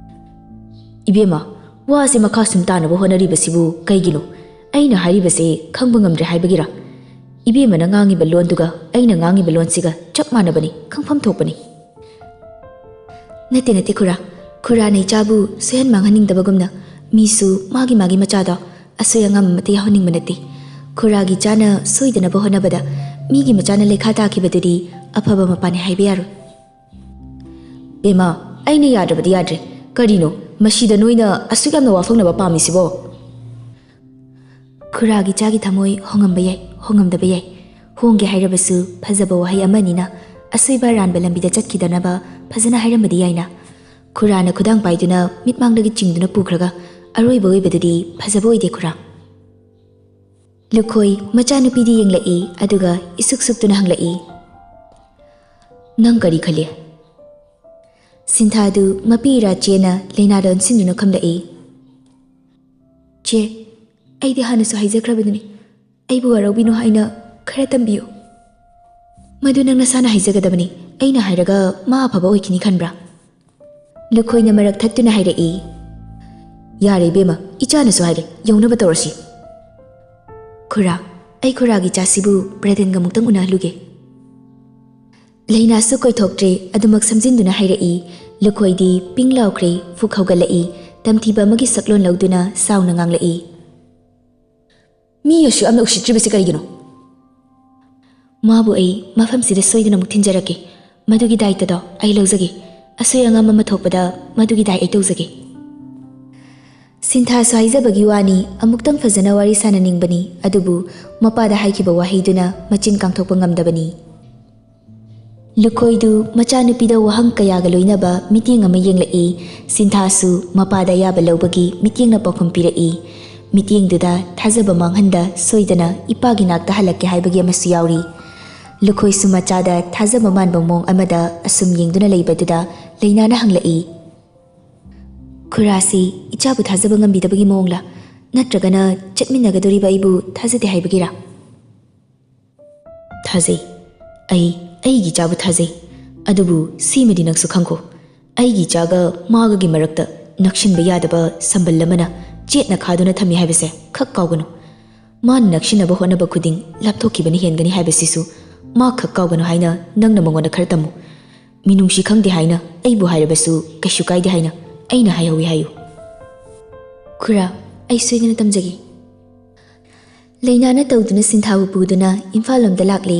ꯏꯕꯦꯝꯃ, ꯋꯥꯁꯦ ꯃꯈꯥ ꯁꯨꯝ ꯇꯥꯅꯕ ꯍꯣꯠꯅꯔꯤꯕꯁꯤꯕꯨ ꯀꯩꯒꯤꯅꯣ? ꯑꯩꯅ ꯍꯥꯏꯔꯤꯕꯁꯦ ꯈꯪꯕ ꯉꯝꯗ꯭ꯔꯦ ꯍꯥꯏꯕꯒꯤꯔ? ꯏꯕꯦꯝꯃꯅ ꯉꯥꯡꯉꯤꯕ ꯂꯣꯟꯗꯨꯒ ꯑꯩꯅ ꯉꯥꯡꯉꯤꯕ ꯂꯣꯟꯁꯤꯒ ꯆꯞ ꯃꯥꯟꯅꯕꯅꯤ, ꯈꯪꯐꯝ ꯊꯣꯛꯄꯅꯤ꯫ ꯅꯠꯇꯦ, ꯅꯠꯇꯦ ꯈꯨꯔꯥ, ꯈꯨꯔꯥꯅ ꯏꯆꯥꯕꯨ ꯁꯣꯏꯍꯟ ꯃꯥꯡꯍꯟꯅꯤꯡꯗꯕꯒꯨꯝꯅ ꯃꯤꯁꯨ ꯃꯥꯒꯤ ꯃꯥꯒꯤ ꯃꯆꯥꯗꯣ ꯑꯁꯣꯏ ꯑꯉꯥꯝ ꯑꯃꯠꯇ ꯌꯥꯎꯍꯟꯅꯤꯡꯕ ꯅꯠꯇꯦ꯫ ꯈꯨꯔꯥꯒꯤ ꯏꯆꯥꯅ ꯁꯣꯏꯗꯅꯕ ꯍꯣꯠꯅꯕꯗ ꯃꯤꯒꯤ ꯃꯆꯥꯅ ꯂꯩꯈꯥ ꯇꯥꯈꯤꯕꯗꯨꯗꯤ ꯑꯐꯕ ꯃꯄꯥꯅꯤ ꯍꯥꯏꯕ ꯌꯥꯔꯣꯏ꯫ ꯏꯕꯦꯝꯃ, ꯑꯩꯅ ꯌꯥꯗ꯭ꯔꯕꯗꯤ ꯌꯥꯗ꯭ꯔꯦ꯫ ꯀꯔꯤꯅꯣ ꯃꯁꯤꯗ ꯅꯣꯏꯅ ꯑꯁꯨꯛ ꯌꯥꯝꯅ ꯋꯥꯐꯪꯅꯕ ꯄꯥꯝꯃꯤꯁꯤꯕꯣ? ꯈꯨꯔꯥꯒꯤ ꯏꯆꯥꯒꯤ ꯊꯃꯣꯏ ꯍꯣꯡꯉꯝꯕ ꯌꯥꯏ, ꯍꯣꯡꯉꯝꯗꯕ ꯌꯥꯏ꯫ ꯍꯣꯡꯒꯦ ꯍꯥꯏꯔꯕꯁꯨ ꯐꯖꯕ ꯋꯥꯍꯩ ꯑꯃꯅꯤꯅ ꯑꯁꯣꯏꯕ ꯑꯔꯥꯟꯕ ꯂꯝꯕꯤꯗ ꯆꯠꯈꯤꯗꯅꯕ ꯐꯖꯅ ꯍꯥꯏꯔꯝꯕꯗꯤ ꯌꯥꯏꯅ꯫ ꯈꯨꯔꯥꯅ ꯈꯨꯗꯥꯡ ꯄꯥꯏꯗꯨꯅ ꯃꯤꯠꯃꯥꯡꯗꯒꯤ ꯆꯤꯡꯗꯨꯅ ꯄꯨꯈ꯭ꯔꯒ ꯑꯔꯣꯏꯕ ꯑꯣꯏꯕꯗꯨꯗꯤ ꯐꯖꯕ ꯑꯣꯏꯗꯦ ꯈꯨꯔꯥ꯫ ꯂꯨꯈꯣꯏ ꯃꯆꯥꯅꯨꯄꯤꯗꯤ ꯌꯦꯡꯂꯛꯏ, ꯑꯗꯨꯒ ꯏꯁꯨꯛ ꯁꯨꯛꯇꯨꯅ ꯍꯪꯂꯛꯏ, "ꯅꯪ ꯀꯔꯤ ꯈꯜꯂꯤ?" ꯁꯤꯟꯊꯥꯗꯨ ꯃꯄꯤ ꯏꯔꯥ ꯆꯦꯅ ꯂꯩꯅꯥꯗ ꯑꯣꯟꯁꯤꯟꯗꯨꯅ ꯈꯨꯝꯂꯛꯏ, "ꯆꯦ, ꯑꯩꯗꯤ ꯍꯥꯟꯅꯁꯨ ꯍꯥꯏꯖꯈ꯭ꯔꯕꯗꯨꯅꯤ, ꯑꯩꯕꯨ ꯋꯥꯔꯧꯕꯤꯅꯨ ꯍꯥꯏꯅ ꯈꯔ ꯇꯝꯕꯤꯌꯨ꯫ ꯃꯗꯨ ꯅꯪ ꯅꯁꯥꯅ ꯍꯥꯏꯖꯒꯗꯕꯅꯤ, ꯑꯩꯅ ꯍꯥꯏꯔꯒ ꯃꯥ ꯑꯐꯕ ꯑꯣꯏꯈꯤꯅꯤ ꯈꯟꯕ꯭ꯔꯥ?" ꯂꯨꯈꯣꯏꯅ ꯃꯔꯛ ꯊꯠꯇꯨꯅ ꯍꯥꯏꯔꯛꯏ, "ꯌꯥꯔꯦ ꯏꯕꯦꯝꯃ, ꯏꯆꯥꯅꯁꯨ ꯍꯥꯏꯔꯦ, ꯌꯧꯅꯕ ꯇꯧꯔꯁꯤ꯫ ꯈꯨꯔꯥ, ꯑꯩ ꯈꯨꯔꯥꯒꯤ ꯆꯥꯁꯤꯕꯨ ꯕ꯭ꯔꯦꯗꯟꯒ ꯑꯃꯨꯛꯇꯪ ꯎꯅꯍꯜꯂꯨꯒꯦ꯫" ꯂꯩꯅꯥꯁꯨ ꯀꯣꯏꯊꯣꯛꯇ꯭ꯔꯦ, ꯑꯗꯨꯃꯛ ꯁꯝꯖꯤꯟꯗꯨꯅ ꯍꯥꯏꯔꯛꯏ꯫ ꯂꯨꯈꯣꯏꯗꯤ ꯄꯤꯡ ꯂꯥꯎꯈ꯭ꯔꯦ, ꯐꯨꯛ ꯍꯧꯒꯠꯂꯛꯏ꯫ ꯇꯝꯊꯤꯕ ꯑꯃꯒꯤ ꯁꯛꯂꯣꯟ ꯂꯧꯗꯨꯅ ꯁꯥꯎꯅ ꯉꯥꯡꯂꯛꯏ, "ꯃꯤ ꯑꯁꯨꯛ ꯌꯥꯝꯅ ꯎꯁꯤꯠꯇ꯭ꯔꯤꯕꯁꯤ ꯀꯔꯤꯒꯤꯅꯣ?" "ꯃꯥꯕꯨ ꯑꯩ ꯃꯐꯝꯁꯤꯗ ꯁꯣꯏꯗꯅ ꯑꯃꯨꯛ ꯊꯤꯟꯖꯔꯛꯀꯦ꯫ ꯃꯗꯨꯒꯤ ꯗꯥꯏꯇꯗꯣ ꯑꯩ ꯂꯧꯖꯒꯦ꯫ ꯑꯁꯣꯏ ꯑꯉꯥꯝ ꯑꯃ ꯊꯣꯛꯄꯗ ꯃꯗꯨꯒꯤ ꯗꯥꯏ ꯑꯩ ꯇꯧꯖꯒꯦ꯫" ꯁꯤꯟꯊꯥꯁꯨ ꯍꯥꯏꯖꯕꯒꯤ ꯋꯥꯅꯤ, ꯑꯃꯨꯛꯇꯪ ꯐꯖꯅ ꯋꯥꯔꯤ ꯁꯥꯟꯅꯅꯤꯡꯕꯅꯤ, ꯑꯗꯨꯕꯨ ꯃꯄꯥꯗ ꯍꯥꯏꯈꯤꯕ ꯋꯥꯍꯩꯗꯨꯅ ꯃꯆꯤꯟ ꯀꯥꯡꯊꯣꯛꯄ ꯉꯝꯗꯕꯅꯤ꯫ ꯂꯨꯈꯣꯏꯗꯨ ꯃꯆꯥꯅꯨꯄꯤꯗ ꯋꯥꯍꯪ ꯀꯌꯥꯒ ꯂꯣꯏꯅꯕ ꯃꯤꯠꯌꯦꯡ ꯑꯃ ꯌꯦꯡꯂꯛꯏ꯫ ꯁꯤꯟꯊꯥꯁꯨ ꯃꯄꯥꯗ ꯑꯌꯥꯕ ꯂꯧꯕꯒꯤ ꯃꯤꯠꯌꯦꯡꯅ ꯄꯥꯎꯈꯨꯝ ꯄꯤꯔꯛꯏ꯫ ꯃꯤꯠꯌꯦꯡꯗꯨꯗ ꯊꯥꯖꯕ ꯃꯥꯡꯍꯟꯗ ꯁꯣꯏꯗꯅ ꯏꯄꯥꯒꯤ ꯅꯥꯛꯇ ꯍꯜꯂꯛꯀꯦ ꯍꯥꯏꯕꯒꯤ ꯑꯃꯁꯨ ꯌꯥꯎꯔꯤ꯫ ꯂꯨꯈꯣꯏꯁꯨ ꯃꯆꯥꯗ ꯊꯥꯖꯕ ꯃꯥꯟꯕ ꯃꯑꯣꯡ ꯑꯃꯗ ꯑꯁꯨꯝ ꯌꯦꯡꯗꯨꯅ ꯂꯩꯕꯗꯨꯗ ꯂꯩꯅꯥꯅ ꯍꯪꯂꯛꯏ, "ꯈꯨꯔꯥꯁꯤ ꯏꯆꯥꯕꯨ ꯊꯥꯖꯕ ꯉꯝꯕꯤꯗꯕꯒꯤ ꯃꯑꯣꯡꯂ? ꯅꯠꯇ꯭ꯔꯒꯅ ꯆꯠꯃꯤꯟꯅꯒꯗꯧꯔꯤꯕ ꯑꯩꯕꯨ ꯊꯥꯖꯗꯦ ꯍꯥꯏꯕꯒꯤꯔꯥ?" "ꯊꯥꯖꯩ꯫ ꯑꯩ ꯑꯩꯒꯤ ꯏꯆꯥꯕꯨ ꯊꯥꯖꯩ꯫ ꯑꯗꯨꯕꯨ ꯁꯤꯃꯗꯤ ꯅꯪꯁꯨ ꯈꯪꯈꯣ, ꯑꯩꯒꯤ ꯏꯆꯥꯒ ꯃꯥꯒꯒꯤ ꯃꯔꯛꯇ ꯅꯛꯁꯤꯟꯕ ꯌꯥꯗꯕ ꯁꯝꯕꯜ ꯑꯃꯅ ꯆꯦꯠꯅ ꯈꯥꯗꯨꯅ ꯊꯝꯃꯤ ꯍꯥꯏꯕꯁꯦ ꯈꯛ ꯀꯥꯎꯒꯅꯨ꯫ ꯃꯥꯅ ꯅꯛꯁꯤꯟꯅꯕ ꯍꯣꯠꯅꯕ ꯈꯨꯗꯤꯡ ꯂꯥꯞꯊꯣꯛꯈꯤꯕꯅ ꯍꯦꯟꯒꯅꯤ ꯍꯥꯏꯕꯁꯤꯁꯨ ꯃꯥ ꯈꯛ ꯀꯥꯎꯒꯅꯨ ꯍꯥꯏꯅ ꯅꯪꯅ ꯃꯉꯣꯟꯗ ꯈꯔ ꯇꯝꯃꯨ꯫ ꯃꯤꯅꯨꯡꯁꯤ ꯈꯪꯗꯦ ꯍꯥꯏꯅ ꯑꯩꯕꯨ ꯍꯥꯏꯔꯕꯁꯨ ꯀꯩꯁꯨ ꯀꯥꯏꯗꯦ ꯍꯥꯏꯅ ꯑꯩꯅ ꯍꯥꯏꯍꯧꯋꯤ ꯍꯥꯏꯌꯨ꯫" "ꯈꯨꯔꯥ, ꯑꯩ ꯁꯣꯏꯗꯅ ꯇꯝꯖꯒꯦ꯫" ꯂꯩꯅꯥꯅ ꯇꯧꯗꯨꯅ ꯁꯤꯟꯊꯥꯕꯨ ꯄꯨꯗꯨꯅ ꯏꯝꯐꯥꯜ ꯂꯣꯝꯗ ꯂꯥꯛꯂꯤ꯫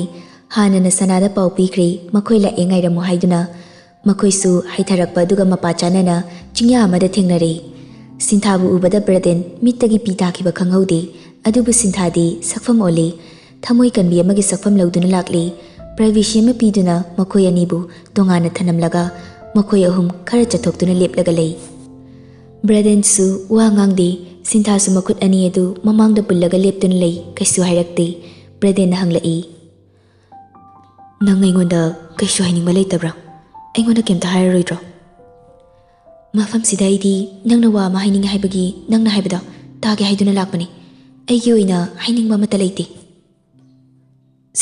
ꯍꯥꯟꯅꯅ ꯁꯅꯥꯗ ꯄꯥꯎ ꯄꯤꯈ꯭ꯔꯦ, ꯃꯈꯣꯏ ꯂꯥꯛꯑꯦ ꯉꯥꯏꯔꯝꯃꯨ ꯍꯥꯏꯗꯨꯅ꯫ ꯃꯈꯣꯏꯁꯨ ꯍꯥꯏꯊꯔꯛꯄ ꯑꯗꯨꯒ ꯃꯄꯥ ꯆꯥꯅꯅ ꯆꯤꯡꯌꯥ ꯑꯃꯗ ꯊꯦꯡꯅꯔꯦ꯫ ꯁꯤꯟꯊꯥꯕꯨ ꯎꯕꯗ ꯕ꯭ꯔꯗꯦꯟ ꯃꯤꯠꯇꯒꯤ ꯄꯤ ꯇꯥꯈꯤꯕ ꯈꯪꯍꯧꯗꯦ꯫ ꯑꯗꯨꯕꯨ ꯁꯤꯟꯊꯥꯗꯤ ꯁꯛꯐꯝ ꯑꯣꯜꯂꯤ꯫ ꯊꯃꯣꯏ ꯀꯟꯕꯤ ꯑꯃꯒꯤ ꯁꯛꯐꯝ ꯂꯧꯗꯨꯅ ꯂꯥꯛꯂꯤ꯫ ꯄ꯭ꯔꯥꯏꯚꯦꯁꯤ ꯑꯃ ꯄꯤꯗꯨꯅ ꯃꯈꯣꯏ ꯑꯅꯤꯕꯨ ꯇꯣꯉꯥꯟꯅ ꯊꯅꯝꯂꯒ ꯃꯈꯣꯏ ꯑꯍꯨꯝ ꯈꯔ ꯆꯠꯊꯣꯛꯇꯨꯅ ꯂꯦꯞꯂꯒ ꯂꯩ꯫ ꯕ꯭ꯔꯦꯗꯦꯟꯁꯨ ꯋꯥ ꯉꯥꯡꯗꯦ꯫ ꯁꯤꯟꯊꯥꯁꯨ ꯃꯈꯨꯠ ꯑꯅꯤ ꯑꯗꯨ ꯃꯃꯥꯡꯗ ꯄꯨꯜꯂꯒ ꯂꯦꯞꯇꯨꯅ ꯂꯩ, ꯀꯩꯁꯨ ꯍꯥꯏꯔꯛꯇꯦ꯫ ꯕ꯭ꯔꯦꯗꯦꯟꯅ ꯍꯪꯂꯛꯏ, "ꯅꯪ ꯑꯩꯉꯣꯟꯗ ꯀꯩꯁꯨ ꯍꯥꯏꯅꯤꯡꯕ ꯂꯩꯇꯕ꯭ꯔꯥ? ꯑꯩꯉꯣꯟꯗ ꯀꯩꯝꯇ ꯍꯥꯏꯔꯔꯣꯏꯗ꯭ꯔꯣ?" "ꯃꯐꯝꯁꯤꯗ ꯑꯩꯗꯤ ꯅꯪꯅ ꯋꯥ ꯑꯃ ꯍꯥꯏꯅꯤꯡꯉꯤ ꯍꯥꯏꯕꯒꯤ ꯅꯪꯅ ꯍꯥꯏꯕꯗꯣ ꯇꯥꯒꯦ ꯍꯥꯏꯗꯨꯅ ꯂꯥꯛꯄꯅꯤ꯫ ꯑꯩꯒꯤ ꯑꯣꯏꯅ ꯍꯥꯏꯅꯤꯡꯕ ꯑꯃꯠꯇ ꯂꯩꯇꯦ꯫"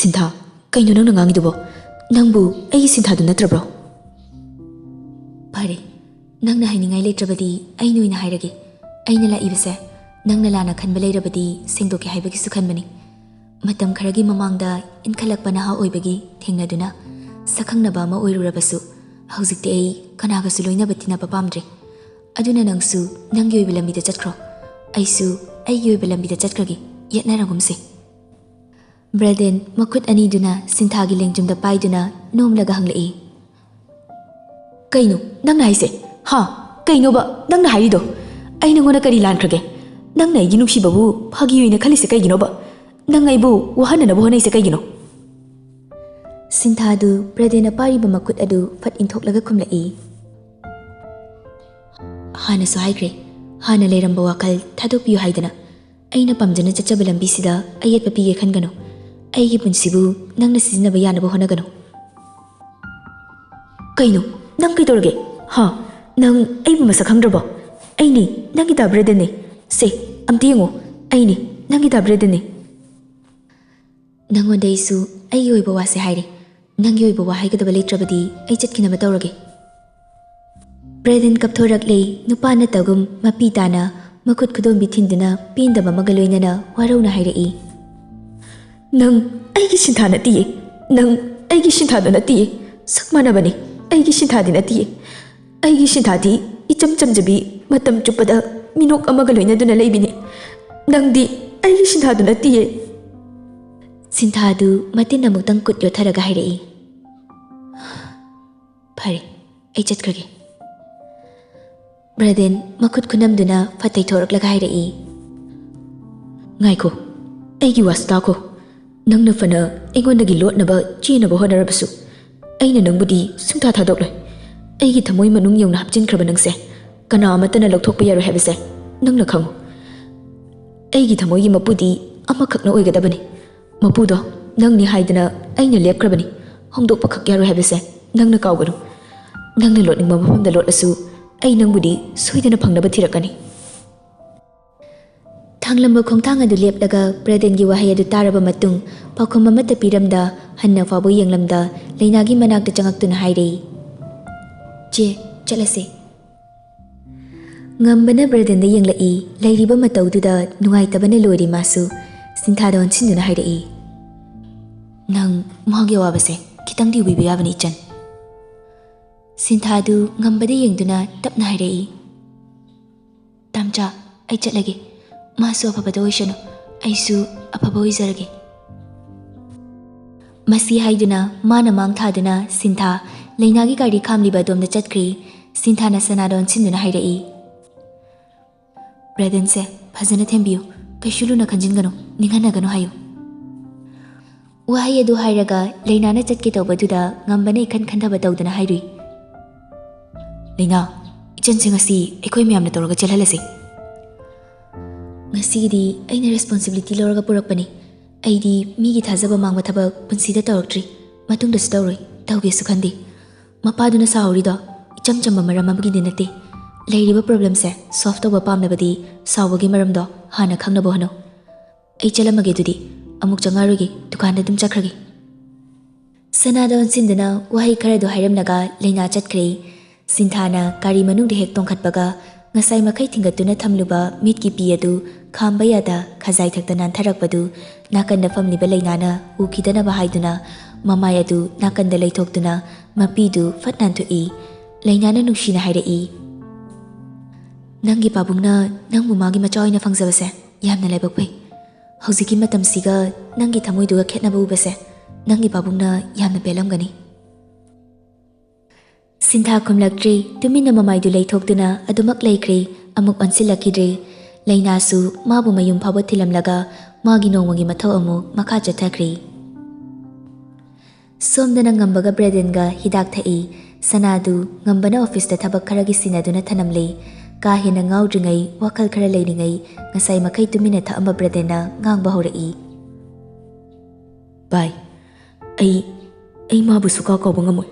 "ꯁꯤꯟꯊꯥ, ꯀꯩꯅꯣ ꯅꯪꯅ ꯉꯥꯡꯉꯤꯗꯨꯕꯣ? ꯅꯪꯕꯨ ꯑꯩꯒꯤ ꯁꯤꯟꯊꯥꯗꯨ ꯅꯠꯇ꯭ꯔꯕ꯭ꯔꯣ?" "ꯐꯔꯦ, ꯅꯪꯅ ꯍꯥꯏꯅꯤꯡꯉꯥꯏ ꯂꯩꯇ꯭ꯔꯕꯗꯤ ꯑꯩꯅ ꯑꯣꯏꯅ ꯍꯥꯏꯔꯒꯦ꯫ ꯑꯩꯅ ꯂꯥꯛꯏꯕꯁꯦ ꯅꯪꯅ ꯂꯥꯟꯅ ꯈꯟꯕ ꯂꯩꯔꯕꯗꯤ ꯁꯦꯡꯗꯣꯛꯀꯦ ꯍꯥꯏꯕꯒꯤꯁꯨ ꯈꯟꯕꯅꯤ꯫ ꯃꯇꯝ ꯈꯔꯒꯤ ꯃꯃꯥꯡꯗ ꯏꯟꯈꯠꯂꯛꯄ ꯅꯍꯥ ꯑꯣꯏꯕꯒꯤ ꯊꯦꯡꯅꯗꯨꯅ ꯁꯛꯈꯪꯅꯕ ꯑꯃ ꯑꯣꯏꯔꯨꯔꯕꯁꯨ, ꯍꯧꯖꯤꯛꯇꯤ ꯑꯩ ꯀꯅꯥꯒꯁꯨ ꯂꯣꯏꯅꯕ ꯇꯤꯟꯅꯕ ꯄꯥꯝꯗ꯭ꯔꯦ꯫ ꯑꯗꯨꯅ ꯅꯪꯁꯨ ꯅꯪꯒꯤ ꯑꯣꯏꯕ ꯂꯝꯕꯤꯗ ꯆꯠꯈ꯭ꯔꯣ, ꯑꯩꯁꯨ ꯑꯩꯒꯤ ꯑꯣꯏꯕ ꯂꯝꯕꯤꯗ ꯆꯠꯈ꯭ꯔꯒꯦ꯫ ꯌꯦꯠꯅꯔꯒꯨꯝꯁꯦ꯫" ꯕ꯭ꯔꯦꯗꯦꯟ ꯃꯈꯨꯠ ꯑꯅꯤꯗꯨꯅ ꯁꯤꯟꯊꯥꯒꯤ ꯂꯦꯡꯖꯨꯝꯗ ꯄꯥꯏꯗꯨꯅ ꯅꯣꯝꯂꯒ ꯍꯪꯂꯛꯏ, "ꯀꯩꯅꯣ ꯅꯪꯅ ꯍꯥꯏꯁꯦ? ꯍꯥ? ꯀꯩꯅꯣꯕ ꯅꯪꯅ ꯍꯥꯏꯔꯤꯗꯣ? ꯑꯩ ꯅꯉꯣꯟꯗ ꯀꯔꯤ ꯂꯥꯟꯈ꯭ꯔꯒꯦ? ꯅꯪꯅ ꯑꯩꯒꯤ ꯅꯨꯡꯁꯤꯕꯕꯨ ꯐꯥꯒꯤ ꯑꯣꯏꯅ ꯈꯜꯂꯤꯁꯦ ꯀꯩꯒꯤꯅꯣꯕ? ꯅꯪ ꯑꯩꯕꯨ ꯋꯥꯍꯟꯅꯅꯕ ꯍꯣꯠꯅꯩꯁꯦ ꯀꯩꯒꯤꯅꯣ?" ꯁꯤꯟꯊꯥꯗꯨ ꯕ꯭ꯔꯦꯗꯦꯟꯅ ꯄꯥꯏꯔꯤꯕ ꯃꯈꯨꯠ ꯑꯗꯨ ꯐꯠ ꯏꯟꯊꯣꯛꯂꯒ ꯈꯨꯝꯂꯛꯏ꯫ "ꯍꯥꯟꯅꯁꯨ ꯍꯥꯏꯈ꯭ꯔꯦ, ꯍꯥꯟꯅ ꯂꯩꯔꯝꯕ ꯋꯥꯈꯜ ꯊꯥꯗꯣꯛꯄꯤꯌꯨ ꯍꯥꯏꯗꯅ꯫ ꯑꯩꯅ ꯄꯥꯝꯖꯅ ꯆꯠꯆꯕ ꯂꯝꯕꯤꯁꯤꯗ ꯑꯌꯦꯠꯄ ꯄꯤꯒꯦ ꯈꯟꯒꯅꯨ꯫ ꯑꯩꯒꯤ ꯄꯨꯟꯁꯤꯕꯨ ꯅꯪꯅ ꯁꯤꯖꯤꯟꯅꯕ ꯌꯥꯅꯕ ꯍꯣꯠꯅꯒꯅꯨ꯫" "ꯀꯩꯅꯣ? ꯅꯪ ꯀꯩꯗꯧꯔꯒꯦ? ꯍꯥ? ꯅꯪ ꯑꯩꯕꯨ ꯃꯁꯛ ꯈꯪꯗ꯭ꯔꯕꯣ? ꯑꯩꯅꯦ, ꯅꯪꯒꯤ ꯗꯥ ꯕ꯭ꯔꯦꯗꯟꯅꯦ꯫ ꯁꯦ, ꯑꯝꯇ ꯌꯦꯡꯉꯣ, ꯑꯩꯅꯦ, ꯅꯪꯒꯤ ꯗꯥ ꯕ꯭ꯔꯦꯗꯟꯅꯦ꯫ ꯅꯪꯉꯣꯟꯗ ꯑꯩꯁꯨ ꯑꯩꯒꯤ ꯑꯣꯏꯕ ꯋꯥꯁꯦ ꯍꯥꯏꯔꯦ꯫ ꯅꯪꯒꯤ ꯑꯣꯏꯕ ꯋꯥ ꯍꯥꯏꯒꯗꯕ ꯂꯩꯇ꯭ꯔꯕꯗꯤ ꯑꯩ ꯆꯠꯈꯤꯅꯕ ꯇꯧꯔꯒꯦ꯫" ꯕ꯭ꯔꯦꯗꯟ ꯀꯞꯊꯣꯔꯛꯂꯦ꯫ ꯅꯨꯄꯥ ꯅꯠꯇꯒꯨꯝ ꯃꯄꯤ ꯇꯥꯅ ꯃꯈꯨꯠ ꯈꯨꯗꯣꯝꯕꯤ ꯊꯤꯟꯗꯨꯅ ꯄꯦꯟꯗꯕ ꯑꯃꯒ ꯂꯣꯏꯅꯅ ꯋꯥꯔꯧꯅ ꯍꯥꯏꯔꯛꯏ꯫ "ꯅꯪ ꯑꯩꯒꯤ ꯁꯤꯟꯊꯥ ꯅꯠꯇꯤꯌꯦ꯫ ꯅꯪ ꯑꯩꯒꯤ ꯁꯤꯟꯊꯥꯗꯣ ꯅꯠꯇꯤꯌꯦ꯫ ꯁꯛ ꯃꯥꯟꯅꯕꯅꯤ꯫ ꯑꯩꯒꯤ ꯁꯤꯟꯊꯥꯗꯤ ꯅꯠꯇꯤꯌꯦ꯫ ꯑꯩꯒꯤ ꯁꯤꯟꯊꯥꯗꯤ ꯏꯆꯝ ꯆꯝꯖꯕꯤ, ꯃꯇꯝ ꯆꯨꯞꯄꯗ ꯃꯤꯅꯣꯛ ꯑꯃꯒ ꯂꯣꯏꯅꯗꯨꯅ ꯂꯩꯕꯤꯅꯤ꯫ ꯅꯪꯗꯤ ꯑꯩꯒꯤ ꯁꯤꯟꯊꯥꯗꯨ ꯅꯠꯇꯤꯌꯦ꯫" ꯁꯤꯟꯊꯥꯗꯨ ꯃꯇꯤꯟ ꯑꯃꯨꯛꯇꯪ ꯀꯨꯠ ꯌꯣꯠꯊꯔꯒ ꯍꯥꯏꯔꯛꯏ꯫ "ꯐꯔꯦ, ꯑꯩ ꯆꯠꯈ꯭ꯔꯒꯦ꯫" ꯕ꯭ꯔꯦꯗꯦꯟ ꯃꯈꯨꯠ ꯈꯨꯅꯝꯗꯨꯅ ꯐꯠ ꯇꯩꯊꯣꯔꯛꯂꯒ ꯍꯥꯏꯔꯛꯏ꯫ "ꯉꯥꯏꯈꯣ, ꯑꯩꯒꯤ ꯋꯥꯁꯤ ꯇꯥꯈꯣ꯫ ꯅꯪꯅ ꯐꯅ ꯑꯩꯉꯣꯟꯗꯒꯤ ꯂꯣꯠꯅꯕ ꯆꯦꯟꯅꯕ ꯍꯣꯠꯅꯔꯕꯁꯨ, ꯑꯩꯅ ꯅꯪꯕꯨꯗꯤ ꯁꯨꯡꯊꯥ ꯊꯥꯗꯣꯛꯂꯣꯏ꯫ ꯑꯩꯒꯤ ꯊꯃꯣꯏ ꯃꯅꯨꯡ ꯌꯧꯅ ꯍꯥꯞꯆꯤꯟꯈ꯭ꯔꯕ ꯅꯪꯁꯦ ꯀꯅꯥ ꯑꯃꯠꯇꯅ ꯂꯧꯊꯣꯛꯄ ꯌꯥꯔꯣꯏ ꯍꯥꯏꯕꯁꯦ ꯅꯪꯅ ꯈꯪꯉꯨ꯫ ꯑꯩꯒꯤ ꯊꯃꯣꯏꯒꯤ ꯃꯄꯨꯗꯤ ꯑꯃꯈꯛꯅ ꯑꯣꯏꯒꯗꯕꯅꯤ꯫ ꯃꯄꯨꯗꯣ ꯅꯪꯅꯤ ꯍꯥꯏꯗꯅ ꯑꯩꯅ ꯂꯦꯞꯈ꯭ꯔꯕꯅꯤ꯫ ꯍꯣꯡꯗꯣꯛꯄ ꯈꯛ ꯌꯥꯔꯣꯏ ꯍꯥꯏꯕꯁꯦ ꯅꯪꯅ ꯀꯥꯎꯒꯅꯨ꯫ ꯅꯪꯅ ꯂꯣꯠꯅꯤꯡꯕ ꯃꯐꯝꯗ ꯂꯣꯠꯂꯁꯨ, ꯑꯩ ꯅꯪꯕꯨꯗꯤ ꯁꯣꯏꯗꯅ ꯐꯪꯅꯕ ꯊꯤꯔꯛꯀꯅꯤ꯫" ꯊꯥꯡꯂꯝꯕ ꯈꯣꯡꯊꯥꯡ ꯑꯗꯨ ꯂꯦꯞꯂꯒ ꯕ꯭ꯔꯦꯗꯦꯟꯒꯤ ꯋꯥꯍꯩ ꯑꯗꯨ ꯇꯥꯔꯕ ꯃꯇꯨꯡ, ꯄꯥꯎꯈꯨꯝ ꯑꯃꯠꯇ ꯄꯤꯔꯝꯗ, ꯍꯟꯅ ꯐꯥꯎꯕ ꯌꯦꯡꯂꯝꯗ, ꯂꯩꯅꯥꯒꯤ ꯃꯅꯥꯛꯇ ꯆꯪꯉꯛꯇꯨꯅ ꯍꯥꯏꯔꯛꯏ, "ꯆꯦ, ꯆꯠꯂꯁꯦ꯫" ꯉꯝꯕꯅ ꯕ꯭ꯔꯦꯗꯦꯟꯗ ꯌꯦꯡꯂꯛꯏ꯫ ꯂꯩꯔꯤꯕ ꯃꯇꯧꯗꯨꯗ ꯅꯨꯡꯉꯥꯏꯇꯕꯅ ꯂꯣꯏꯔꯤ ꯃꯥꯁꯨ꯫ ꯁꯤꯟꯊꯥꯗ ꯑꯣꯟꯁꯤꯟꯗꯨꯅ ꯍꯥꯏꯔꯛꯏ, "ꯅꯪ ꯃꯥꯒꯤ ꯑꯋꯥꯕꯁꯦ ꯈꯤꯇꯪꯗꯤ ꯎꯕꯤꯕ ꯌꯥꯕꯅꯤ, ꯏꯆꯟ꯫" ꯁꯤꯟꯊꯥꯗꯨ ꯉꯝꯕꯗ ꯌꯦꯡꯗꯨꯅ ꯇꯞꯅ ꯍꯥꯏꯔꯛꯏ, "ꯇꯥꯝꯆꯥ, ꯑꯩ ꯆꯠꯂꯒꯦ꯫ ꯃꯥꯁꯨ ꯑꯐꯕꯗ ꯑꯣꯏꯁꯅꯨ, ꯑꯩꯁꯨ ꯑꯐꯕ ꯑꯣꯏꯖꯔꯒꯦ꯫" ꯃꯁꯤ ꯍꯥꯏꯗꯨꯅ ꯃꯥꯅ ꯃꯥꯡ ꯊꯥꯗꯨꯅ ꯁꯤꯟꯊꯥ ꯂꯩꯅꯥꯒꯤ ꯒꯥꯔꯤ ꯈꯥꯝꯂꯤꯕ ꯑꯗꯣꯝꯗ ꯆꯠꯈ꯭ꯔꯤ꯫ ꯁꯤꯟꯊꯥꯅ ꯁꯅꯥꯗ ꯑꯣꯟꯁꯤꯟꯗꯨꯅ ꯍꯥꯏꯔꯛꯏ, "ꯕ꯭ꯔꯦꯗꯦꯟꯁꯦ ꯐꯖꯅ ꯊꯦꯝꯕꯤꯌꯨ, ꯀꯩꯁꯨ ꯂꯨꯅ ꯈꯟꯖꯤꯟꯒꯅꯨ, ꯅꯤꯡꯍꯟꯅꯒꯅꯨ ꯍꯥꯏꯌꯨ꯫" ꯋꯥꯍꯩ ꯑꯗꯨ ꯍꯥꯏꯔꯒ ꯂꯩꯅꯥꯅ ꯆꯠꯀꯦ ꯇꯧꯕꯗꯨꯗ ꯉꯝꯕꯅ ꯏꯈꯟ ꯈꯟꯊꯕ ꯇꯧꯗꯨꯅ ꯍꯥꯏꯔꯨꯏ, "ꯂꯩꯅꯥ, ꯏꯆꯟꯁꯤꯡ ꯑꯁꯤ ꯑꯩꯈꯣꯏ ꯃꯌꯥꯝꯅ ꯇꯧꯔꯒ ꯆꯦꯜꯍꯜꯂꯁꯤ꯫ ꯉꯁꯤꯒꯤꯗꯤ ꯑꯩꯅ ꯔꯦꯁꯄꯣꯟꯁꯤꯕꯤꯂꯤꯇꯤ ꯂꯧꯔꯒ ꯄꯨꯔꯛꯄꯅꯤ꯫ ꯑꯩꯗꯤ ꯃꯤꯒꯤ ꯊꯥꯖꯕ ꯃꯥꯡꯕ ꯊꯕꯛ ꯄꯨꯟꯁꯤꯗ ꯇꯧꯔꯛꯇ꯭ꯔꯤ, ꯃꯇꯨꯡꯗꯁꯨ ꯇꯧꯔꯣꯏ, ꯇꯧꯒꯦꯁꯨ ꯈꯟꯗꯦ꯫" ꯃꯄꯥꯗꯨꯅ ꯁꯥꯎꯍꯧꯔꯤꯗꯣ ꯏꯆꯝ ꯆꯝꯕ ꯃꯔꯝ ꯑꯃꯒꯤꯗꯤ ꯅꯠꯇꯦ꯫ ꯂꯩꯔꯤꯕ ꯄ꯭ꯔꯣꯕ꯭ꯂꯦꯝꯁꯦ ꯁꯣꯜꯚ ꯇꯧꯕ ꯄꯥꯝꯂꯕꯗꯤ ꯁꯥꯎꯕꯒꯤ ꯃꯔꯝꯗꯣ ꯍꯥꯟꯅ ꯈꯪꯅꯕ ꯍꯣꯠꯅꯧ꯫ ꯑꯩ ꯆꯠꯂꯝꯃꯒꯦ ꯑꯗꯨꯗꯤ, ꯑꯃꯨꯛ ꯆꯪꯉꯛꯑꯔꯣꯏꯒꯦ, ꯗꯨꯀꯥꯟꯗ ꯑꯗꯨꯝ ꯆꯠꯈ꯭ꯔꯒꯦ꯫ ꯁꯅꯥꯗ ꯑꯣꯟꯁꯤꯟꯗꯨꯅ ꯋꯥꯍꯩ ꯈꯔꯗꯨ ꯍꯥꯏꯔꯝꯂꯒ ꯂꯩꯅꯥ ꯆꯠꯈ꯭ꯔꯦ꯫ ꯁꯤꯟꯊꯥꯅ ꯒꯥꯔꯤ ꯃꯅꯨꯡꯗ ꯍꯦꯛ ꯇꯣꯡꯈꯠꯄꯒ ꯉꯁꯥꯏ ꯃꯈꯩ ꯊꯤꯡꯒꯠꯇꯨꯅ ꯊꯝꯂꯨꯕ ꯃꯤꯠꯀꯤ ꯄꯤ ꯑꯗꯨ ꯈꯥꯝꯕ ꯌꯥꯗ ꯈꯖꯥꯏ ꯊꯛꯇ ꯅꯥꯟꯊꯔꯛꯄꯗꯨ ꯅꯥꯀꯟꯗ ꯐꯝꯂꯤꯕ ꯂꯩꯅꯥꯅ ꯎꯈꯤꯗꯅꯕ ꯍꯥꯏꯗꯨꯅ ꯃꯃꯥꯏ ꯑꯗꯨ ꯅꯥꯀꯟꯗ ꯂꯩꯊꯣꯛꯇꯨꯅ ꯃꯄꯤꯗꯨ ꯐꯠ ꯅꯥꯟꯊꯣꯛꯏ꯫ ꯂꯩꯅꯥꯅ ꯅꯨꯡꯁꯤꯅ ꯍꯥꯏꯔꯛꯏ, "ꯅꯪꯒꯤ ꯄꯥꯕꯨꯡꯅ ꯅꯪꯕꯨ ꯃꯥꯒꯤ ꯃꯆꯥ ꯑꯣꯏꯅ ꯐꯪꯖꯕꯁꯦ ꯌꯥꯝꯅ ꯂꯥꯏꯕꯛ ꯐꯩ꯫ ꯍꯧꯖꯤꯛꯀꯤ ꯃꯇꯝꯁꯤꯒ ꯅꯪꯒꯤ ꯊꯃꯣꯏꯗꯨꯒ ꯈꯦꯠꯅꯕ ꯎꯕꯁꯦ ꯅꯪꯒꯤ ꯄꯥꯕꯨꯡꯅ ꯌꯥꯝꯅ ꯄꯦꯜꯂꯝꯒꯅꯤ꯫" ꯁꯤꯟꯊꯥ ꯈꯨꯝꯂꯛꯇ꯭ꯔꯤ꯫ ꯇꯨꯃꯤꯟꯅ ꯃꯃꯥꯏꯗꯨ ꯂꯩꯊꯣꯛꯇꯨꯅ ꯑꯗꯨꯃꯛ ꯂꯩꯈ꯭ꯔꯦ꯫ ꯑꯃꯨꯛ ꯑꯣꯟꯁꯤꯜꯂꯛꯈꯤꯗ꯭ꯔꯦ꯫ ꯂꯩꯅꯥꯁꯨ ꯃꯥꯕꯨ ꯃꯌꯨꯝ ꯐꯥꯎꯕ ꯊꯤꯜꯂꯝꯂꯒ ꯃꯥꯒꯤ ꯅꯣꯡꯃꯒꯤ ꯃꯊꯧ ꯑꯃꯨꯛ ꯃꯈꯥ ꯆꯠꯊꯈ꯭ꯔꯦ꯫ ꯁꯣꯝꯗꯅ ꯉꯝꯕꯒ ꯕ꯭ꯔꯦꯗꯦꯟꯒ ꯍꯤꯗꯥꯛ ꯊꯛꯏ꯫ ꯁꯅꯥꯗꯨ ꯉꯝꯕꯅ ꯑꯣꯐꯤꯁꯇ ꯊꯕꯛ ꯈꯔꯒꯤ ꯁꯤꯟꯅꯗꯨꯅ ꯊꯅꯝꯂꯦ꯫ ꯀꯥ ꯍꯦꯟꯅ ꯉꯥꯎꯗ꯭ꯔꯤꯉꯩ, ꯋꯥꯈꯜ ꯈꯔ ꯂꯩꯔꯤꯉꯩ, ꯉꯁꯥꯏ ꯃꯈꯩ ꯇꯨꯃꯤꯟꯅ ꯊꯛꯑꯝꯕ ꯕ꯭ꯔꯦꯗꯦꯟꯅ ꯉꯥꯡꯕ ꯍꯧꯔꯛꯏ꯫ "ꯚꯥꯏ, ꯑꯩ, ꯑꯩ ꯃꯥꯕꯨ ꯁꯨꯀꯥꯎ ꯀꯥꯎꯕ ꯉꯝꯃꯣꯏ꯫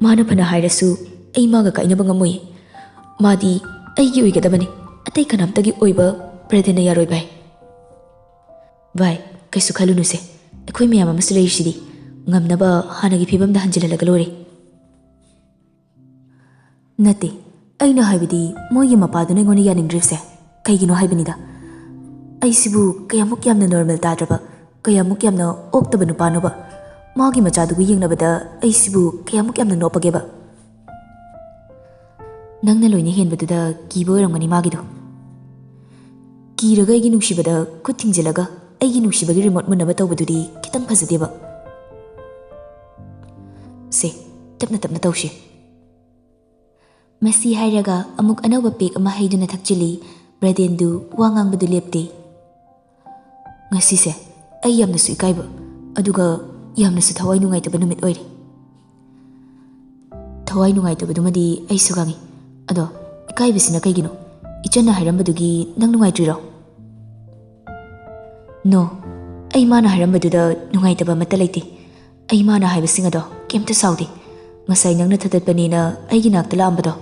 ꯃꯥꯅ ꯐꯅ ꯍꯥꯏꯔꯁꯨ ꯑꯩ ꯃꯥꯒ ꯀꯥꯏꯅꯕ ꯉꯝꯃꯣꯏ꯫ ꯃꯥꯗꯤ ꯑꯩꯒꯤ ꯑꯣꯏꯒꯗꯕꯅꯤ, ꯑꯇꯩ ꯀꯅꯥꯝꯇꯒꯤ ꯑꯣꯏꯕ ꯕ꯭ꯔꯦꯗꯦꯟꯅ ꯌꯥꯔꯣꯏ ꯚꯥꯏ꯫" "ꯚꯥꯏ, ꯀꯩꯁꯨ ꯈꯜꯂꯨꯅꯨꯁꯦ, ꯑꯩꯈꯣꯏ ꯃꯌꯥꯝ ꯑꯃꯁꯨ ꯂꯩꯔꯤꯁꯤꯗꯤ꯫ ꯉꯝꯅꯕ ꯍꯥꯟꯅꯒꯤ ꯐꯤꯕꯝꯗ ꯍꯟꯖꯤꯜꯍꯜꯂꯒ ꯂꯣꯏꯔꯦ꯫" "ꯅꯠꯇꯦ, ꯑꯩꯅ ꯍꯥꯏꯕꯗꯤ ꯃꯣꯏꯒꯤ ꯃꯄꯥꯗꯨꯅ ꯑꯩꯉꯣꯟꯗ ꯌꯥꯅꯤꯡꯗ꯭ꯔꯤꯕꯁꯦ ꯀꯩꯒꯤꯅꯣ ꯍꯥꯏꯕꯅꯤꯗ꯫ ꯑꯩꯁꯤꯕꯨ ꯀꯌꯥꯃꯨꯛ ꯌꯥꯝꯅ ꯅꯣꯔꯃꯦꯜ ꯇꯥꯗ꯭ꯔꯕ, ꯀꯌꯥꯃꯨꯛ ꯌꯥꯝꯅ ꯑꯣꯛꯇꯕ ꯅꯨꯄꯥꯅꯣꯕ? ꯃꯥꯒꯤ ꯃꯆꯥꯗꯨꯒ ꯌꯦꯡꯅꯕꯗ ꯑꯩꯁꯤꯕꯨ ꯀꯌꯥꯃꯨꯛ ꯌꯥꯝꯅ ꯅꯣꯞꯄꯒꯦꯕ?" "ꯅꯪꯅ ꯂꯣꯏꯅ ꯍꯦꯟꯕꯗꯨꯗ ꯀꯤꯕ ꯑꯣꯏꯔꯝꯒꯅꯤ ꯃꯥꯒꯤꯗꯣ꯫" "ꯀꯤꯔꯒ ꯑꯩꯒꯤ ꯅꯨꯡꯁꯤꯕꯗ ꯈꯨꯠ ꯊꯤꯡꯖꯤꯜꯂꯒ ꯑꯩꯒꯤ ꯅꯨꯡꯁꯤꯕꯒꯤ ꯔꯤꯃꯣꯠ ꯃꯨꯟꯅꯕ ꯇꯧꯕꯗꯨꯗꯤ ꯈꯤꯇꯪ ꯐꯖꯗꯦꯕ꯫ ꯁꯦ, ꯇꯞꯅ ꯇꯞꯅ ꯇꯧꯁꯤ꯫" ꯃꯁꯤ ꯍꯥꯏꯔꯒ ꯑꯃꯨꯛ ꯑꯅꯧꯕ ꯄꯦꯛ ꯑꯃ ꯍꯩꯗꯨꯅ ꯊꯛꯆꯤꯜꯂꯤ꯫ ꯕ꯭ꯔꯦꯗꯦꯟꯗꯨ ꯋꯥ ꯉꯥꯡꯕꯗꯨ ꯂꯦꯞꯇꯦ꯫ "ꯉꯁꯤꯁꯦ ꯑꯩ ꯌꯥꯝꯅꯁꯨ ꯏꯀꯥꯏꯕ, ꯑꯗꯨꯒ ꯌꯥꯝꯅꯁꯨ ꯊꯋꯥꯏ ꯅꯨꯡꯉꯥꯏꯇꯕ ꯅꯨꯃꯤꯠ ꯑꯣꯏꯔꯦ꯫ ꯊꯋꯥꯏ ꯅꯨꯡꯉꯥꯏꯇꯕꯗꯨꯃꯗꯤ ꯑꯩꯁꯨ ꯈꯪꯉꯤ꯫ ꯑꯗꯣ ꯏꯀꯥꯏꯕꯁꯤꯅ ꯀꯩꯒꯤꯅꯣ? ꯏꯆꯟꯅ ꯍꯥꯏꯔꯝꯕꯗꯨꯒꯤ ꯅꯪ ꯅꯨꯡꯉꯥꯏꯇ꯭ꯔꯤꯔꯣ? ꯅꯣ, ꯑꯩ ꯃꯥꯅ ꯍꯥꯏꯔꯝꯕꯗꯨꯗ ꯅꯨꯡꯉꯥꯏꯇꯕ ꯑꯃꯠꯇ ꯂꯩꯇꯦ꯫ ꯑꯩ ꯃꯥꯅ ꯍꯥꯏꯕꯁꯤꯡ ꯑꯗꯣ ꯀꯩꯝꯇ ꯁꯥꯎꯗꯦ꯫ ꯉꯁꯥꯏ ꯅꯪꯅ ꯊꯠꯇꯠꯄꯅꯦꯅ ꯑꯩꯒꯤ ꯅꯥꯛꯇ ꯂꯥꯛꯑꯝꯕꯗꯣ,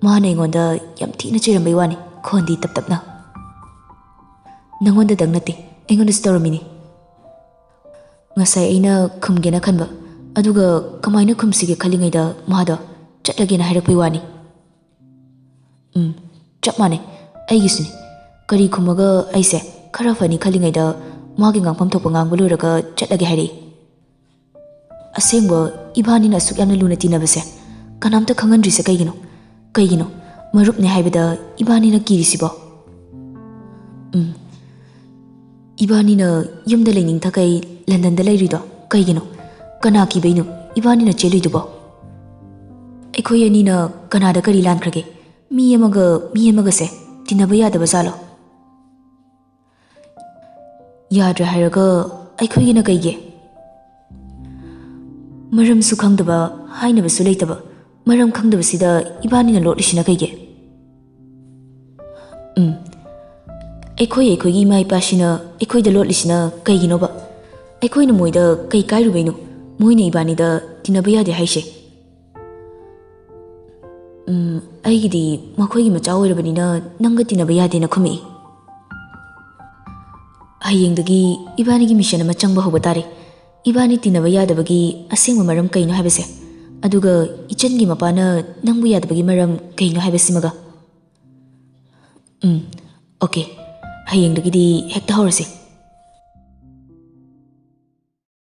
ꯃꯥꯅ ꯑꯩꯉꯣꯟꯗ ꯌꯥꯝ ꯊꯤꯅ ꯆꯩꯔꯝꯕꯩ ꯋꯥꯅꯤ, ꯈꯣꯟꯗꯤ ꯇꯞ ꯇꯞꯅ꯫ ꯅꯪꯉꯣꯟꯗꯗꯪ ꯅꯠꯇꯦ, ꯑꯩꯉꯣꯟꯗꯁꯨ ꯇꯧꯔꯝꯃꯤꯅꯤ꯫ ꯉꯁꯥꯏ ꯑꯩꯅ ꯈꯨꯝꯒꯦꯅ ꯈꯟꯕ, ꯑꯗꯨꯒ ꯀꯃꯥꯏꯅ ꯈꯨꯝꯁꯤꯒꯦ ꯈꯜꯂꯤꯉꯩꯗ ꯃꯥꯗꯣ ꯆꯠꯂꯒꯦꯅ ꯍꯥꯏꯔꯛꯄꯩ ꯋꯥꯅꯤ꯫ ꯎꯝ, ꯆꯞ ꯃꯥꯟꯅꯩ, ꯑꯩꯒꯤꯁꯨꯅꯤ꯫ ꯀꯔꯤ ꯈꯨꯝꯃꯒ ꯑꯩꯁꯦ ꯈꯔ ꯐꯅꯤ ꯈꯜꯂꯤꯉꯩꯗ ꯃꯥꯒꯤ ꯉꯥꯡꯐꯝ ꯊꯣꯛꯄ ꯉꯥꯡꯕ ꯂꯣꯏꯔꯒ ꯆꯠꯂꯒꯦ ꯍꯥꯏꯔꯛꯏ꯫ ꯑꯁꯦꯡꯕ, ꯏꯕꯥꯅꯤꯅ ꯑꯁꯨꯛ ꯌꯥꯝꯅ ꯂꯨꯅ ꯇꯤꯟꯅꯕꯁꯦ ꯀꯅꯥꯝꯇ ꯈꯪꯍꯟꯗ꯭ꯔꯤꯁꯦ ꯀꯩꯒꯤꯅꯣ? ꯀꯩꯒꯤꯅꯣ ꯃꯔꯨꯞꯅꯦ ꯍꯥꯏꯕꯗ ꯏꯕꯥꯅꯤꯅ ꯀꯤꯔꯤꯁꯤꯕꯣ? ꯎꯝ, ꯏꯕꯥꯅꯤꯅ ꯌꯨꯝꯗ ꯂꯩꯅꯤꯡꯊꯈꯩ ꯂꯟꯗꯟꯗ ꯂꯩꯔꯤꯗꯣ ꯀꯩꯒꯤꯅꯣ? ꯀꯅꯥ ꯀꯤꯕꯩꯅꯣ ꯏꯕꯥꯅꯤꯅ ꯆꯦꯜꯂꯨꯏꯗꯨꯕꯣ? ꯑꯩꯈꯣꯏ ꯑꯅꯤꯅ ꯀꯅꯥꯗ ꯀꯔꯤ ꯂꯥꯟꯈ꯭ꯔꯒꯦ? ꯃꯤ ꯑꯃꯒ ꯃꯤ ꯑꯃꯒꯁꯦ ꯇꯤꯟꯅꯕ ꯌꯥꯗꯕ ꯖꯥꯠꯂꯣ? ꯌꯥꯗ꯭ꯔꯦ ꯍꯥꯏꯔꯒ ꯑꯩꯈꯣꯏꯒꯤꯅ ꯀꯩꯒꯤ? ꯃꯔꯝꯁꯨ ꯈꯪꯗꯕ, ꯍꯥꯏꯅꯕꯁꯨ ꯂꯩꯇꯕ, ꯃꯔꯝ ꯈꯪꯗꯕꯁꯤꯗ ꯏꯕꯥꯅꯤꯅ ꯂꯣꯠꯂꯤꯁꯤꯅ ꯀꯩꯒꯤ? ꯎꯝ, ꯑꯩꯈꯣꯏ, ꯑꯩꯈꯣꯏꯒꯤ ꯏꯃꯥ ꯏꯄꯥꯁꯤꯅ ꯑꯩꯈꯣꯏꯗ ꯂꯣꯠꯂꯤꯁꯤꯅ ꯀꯩꯒꯤꯅꯣꯕ? ꯑꯩꯈꯣꯏꯅ ꯃꯣꯏꯗ ꯀꯩ ꯀꯥꯏꯔꯨꯕꯩꯅꯣ ꯃꯣꯏꯅ ꯏꯕꯥꯅꯤꯗ ꯇꯤꯟꯅꯕ ꯌꯥꯗꯦ ꯍꯥꯏꯁꯦ? ꯎꯝ, ꯑꯩꯒꯤꯗꯤ ꯃꯈꯣꯏꯒꯤ ꯃꯆꯥ ꯑꯣꯏꯔꯕꯅꯤꯅ ꯅꯪꯒ ꯇꯤꯟꯅꯕ ꯌꯥꯗꯦꯅ ꯈꯨꯝꯃꯛꯏ꯫ ꯍꯌꯦꯡꯗꯒꯤ ꯏꯕꯥꯅꯤꯒꯤ ꯃꯤꯁꯟ ꯑꯃ ꯆꯪꯕ ꯍꯧꯕ ꯇꯥꯔꯦ꯫ ꯏꯕꯥꯅꯤ ꯇꯤꯟꯅꯕ ꯌꯥꯗꯕꯒꯤ ꯑꯁꯦꯡꯕ ꯃꯔꯝ ꯀꯩꯅꯣ ꯍꯥꯏꯕꯁꯦ, ꯑꯗꯨꯒ ꯏꯆꯟꯒꯤ ꯃꯄꯥꯅ ꯅꯪꯕꯨ ꯌꯥꯗꯕꯒꯤ ꯃꯔꯝ ꯀꯩꯅꯣ ꯍꯥꯏꯕꯁꯤꯃꯒ꯫ ꯎꯝ, ꯑꯣꯀꯦ, ꯍꯌꯦꯡꯗꯒꯤꯗꯤ ꯍꯦꯛꯇ ꯍꯧꯔꯁꯤ꯫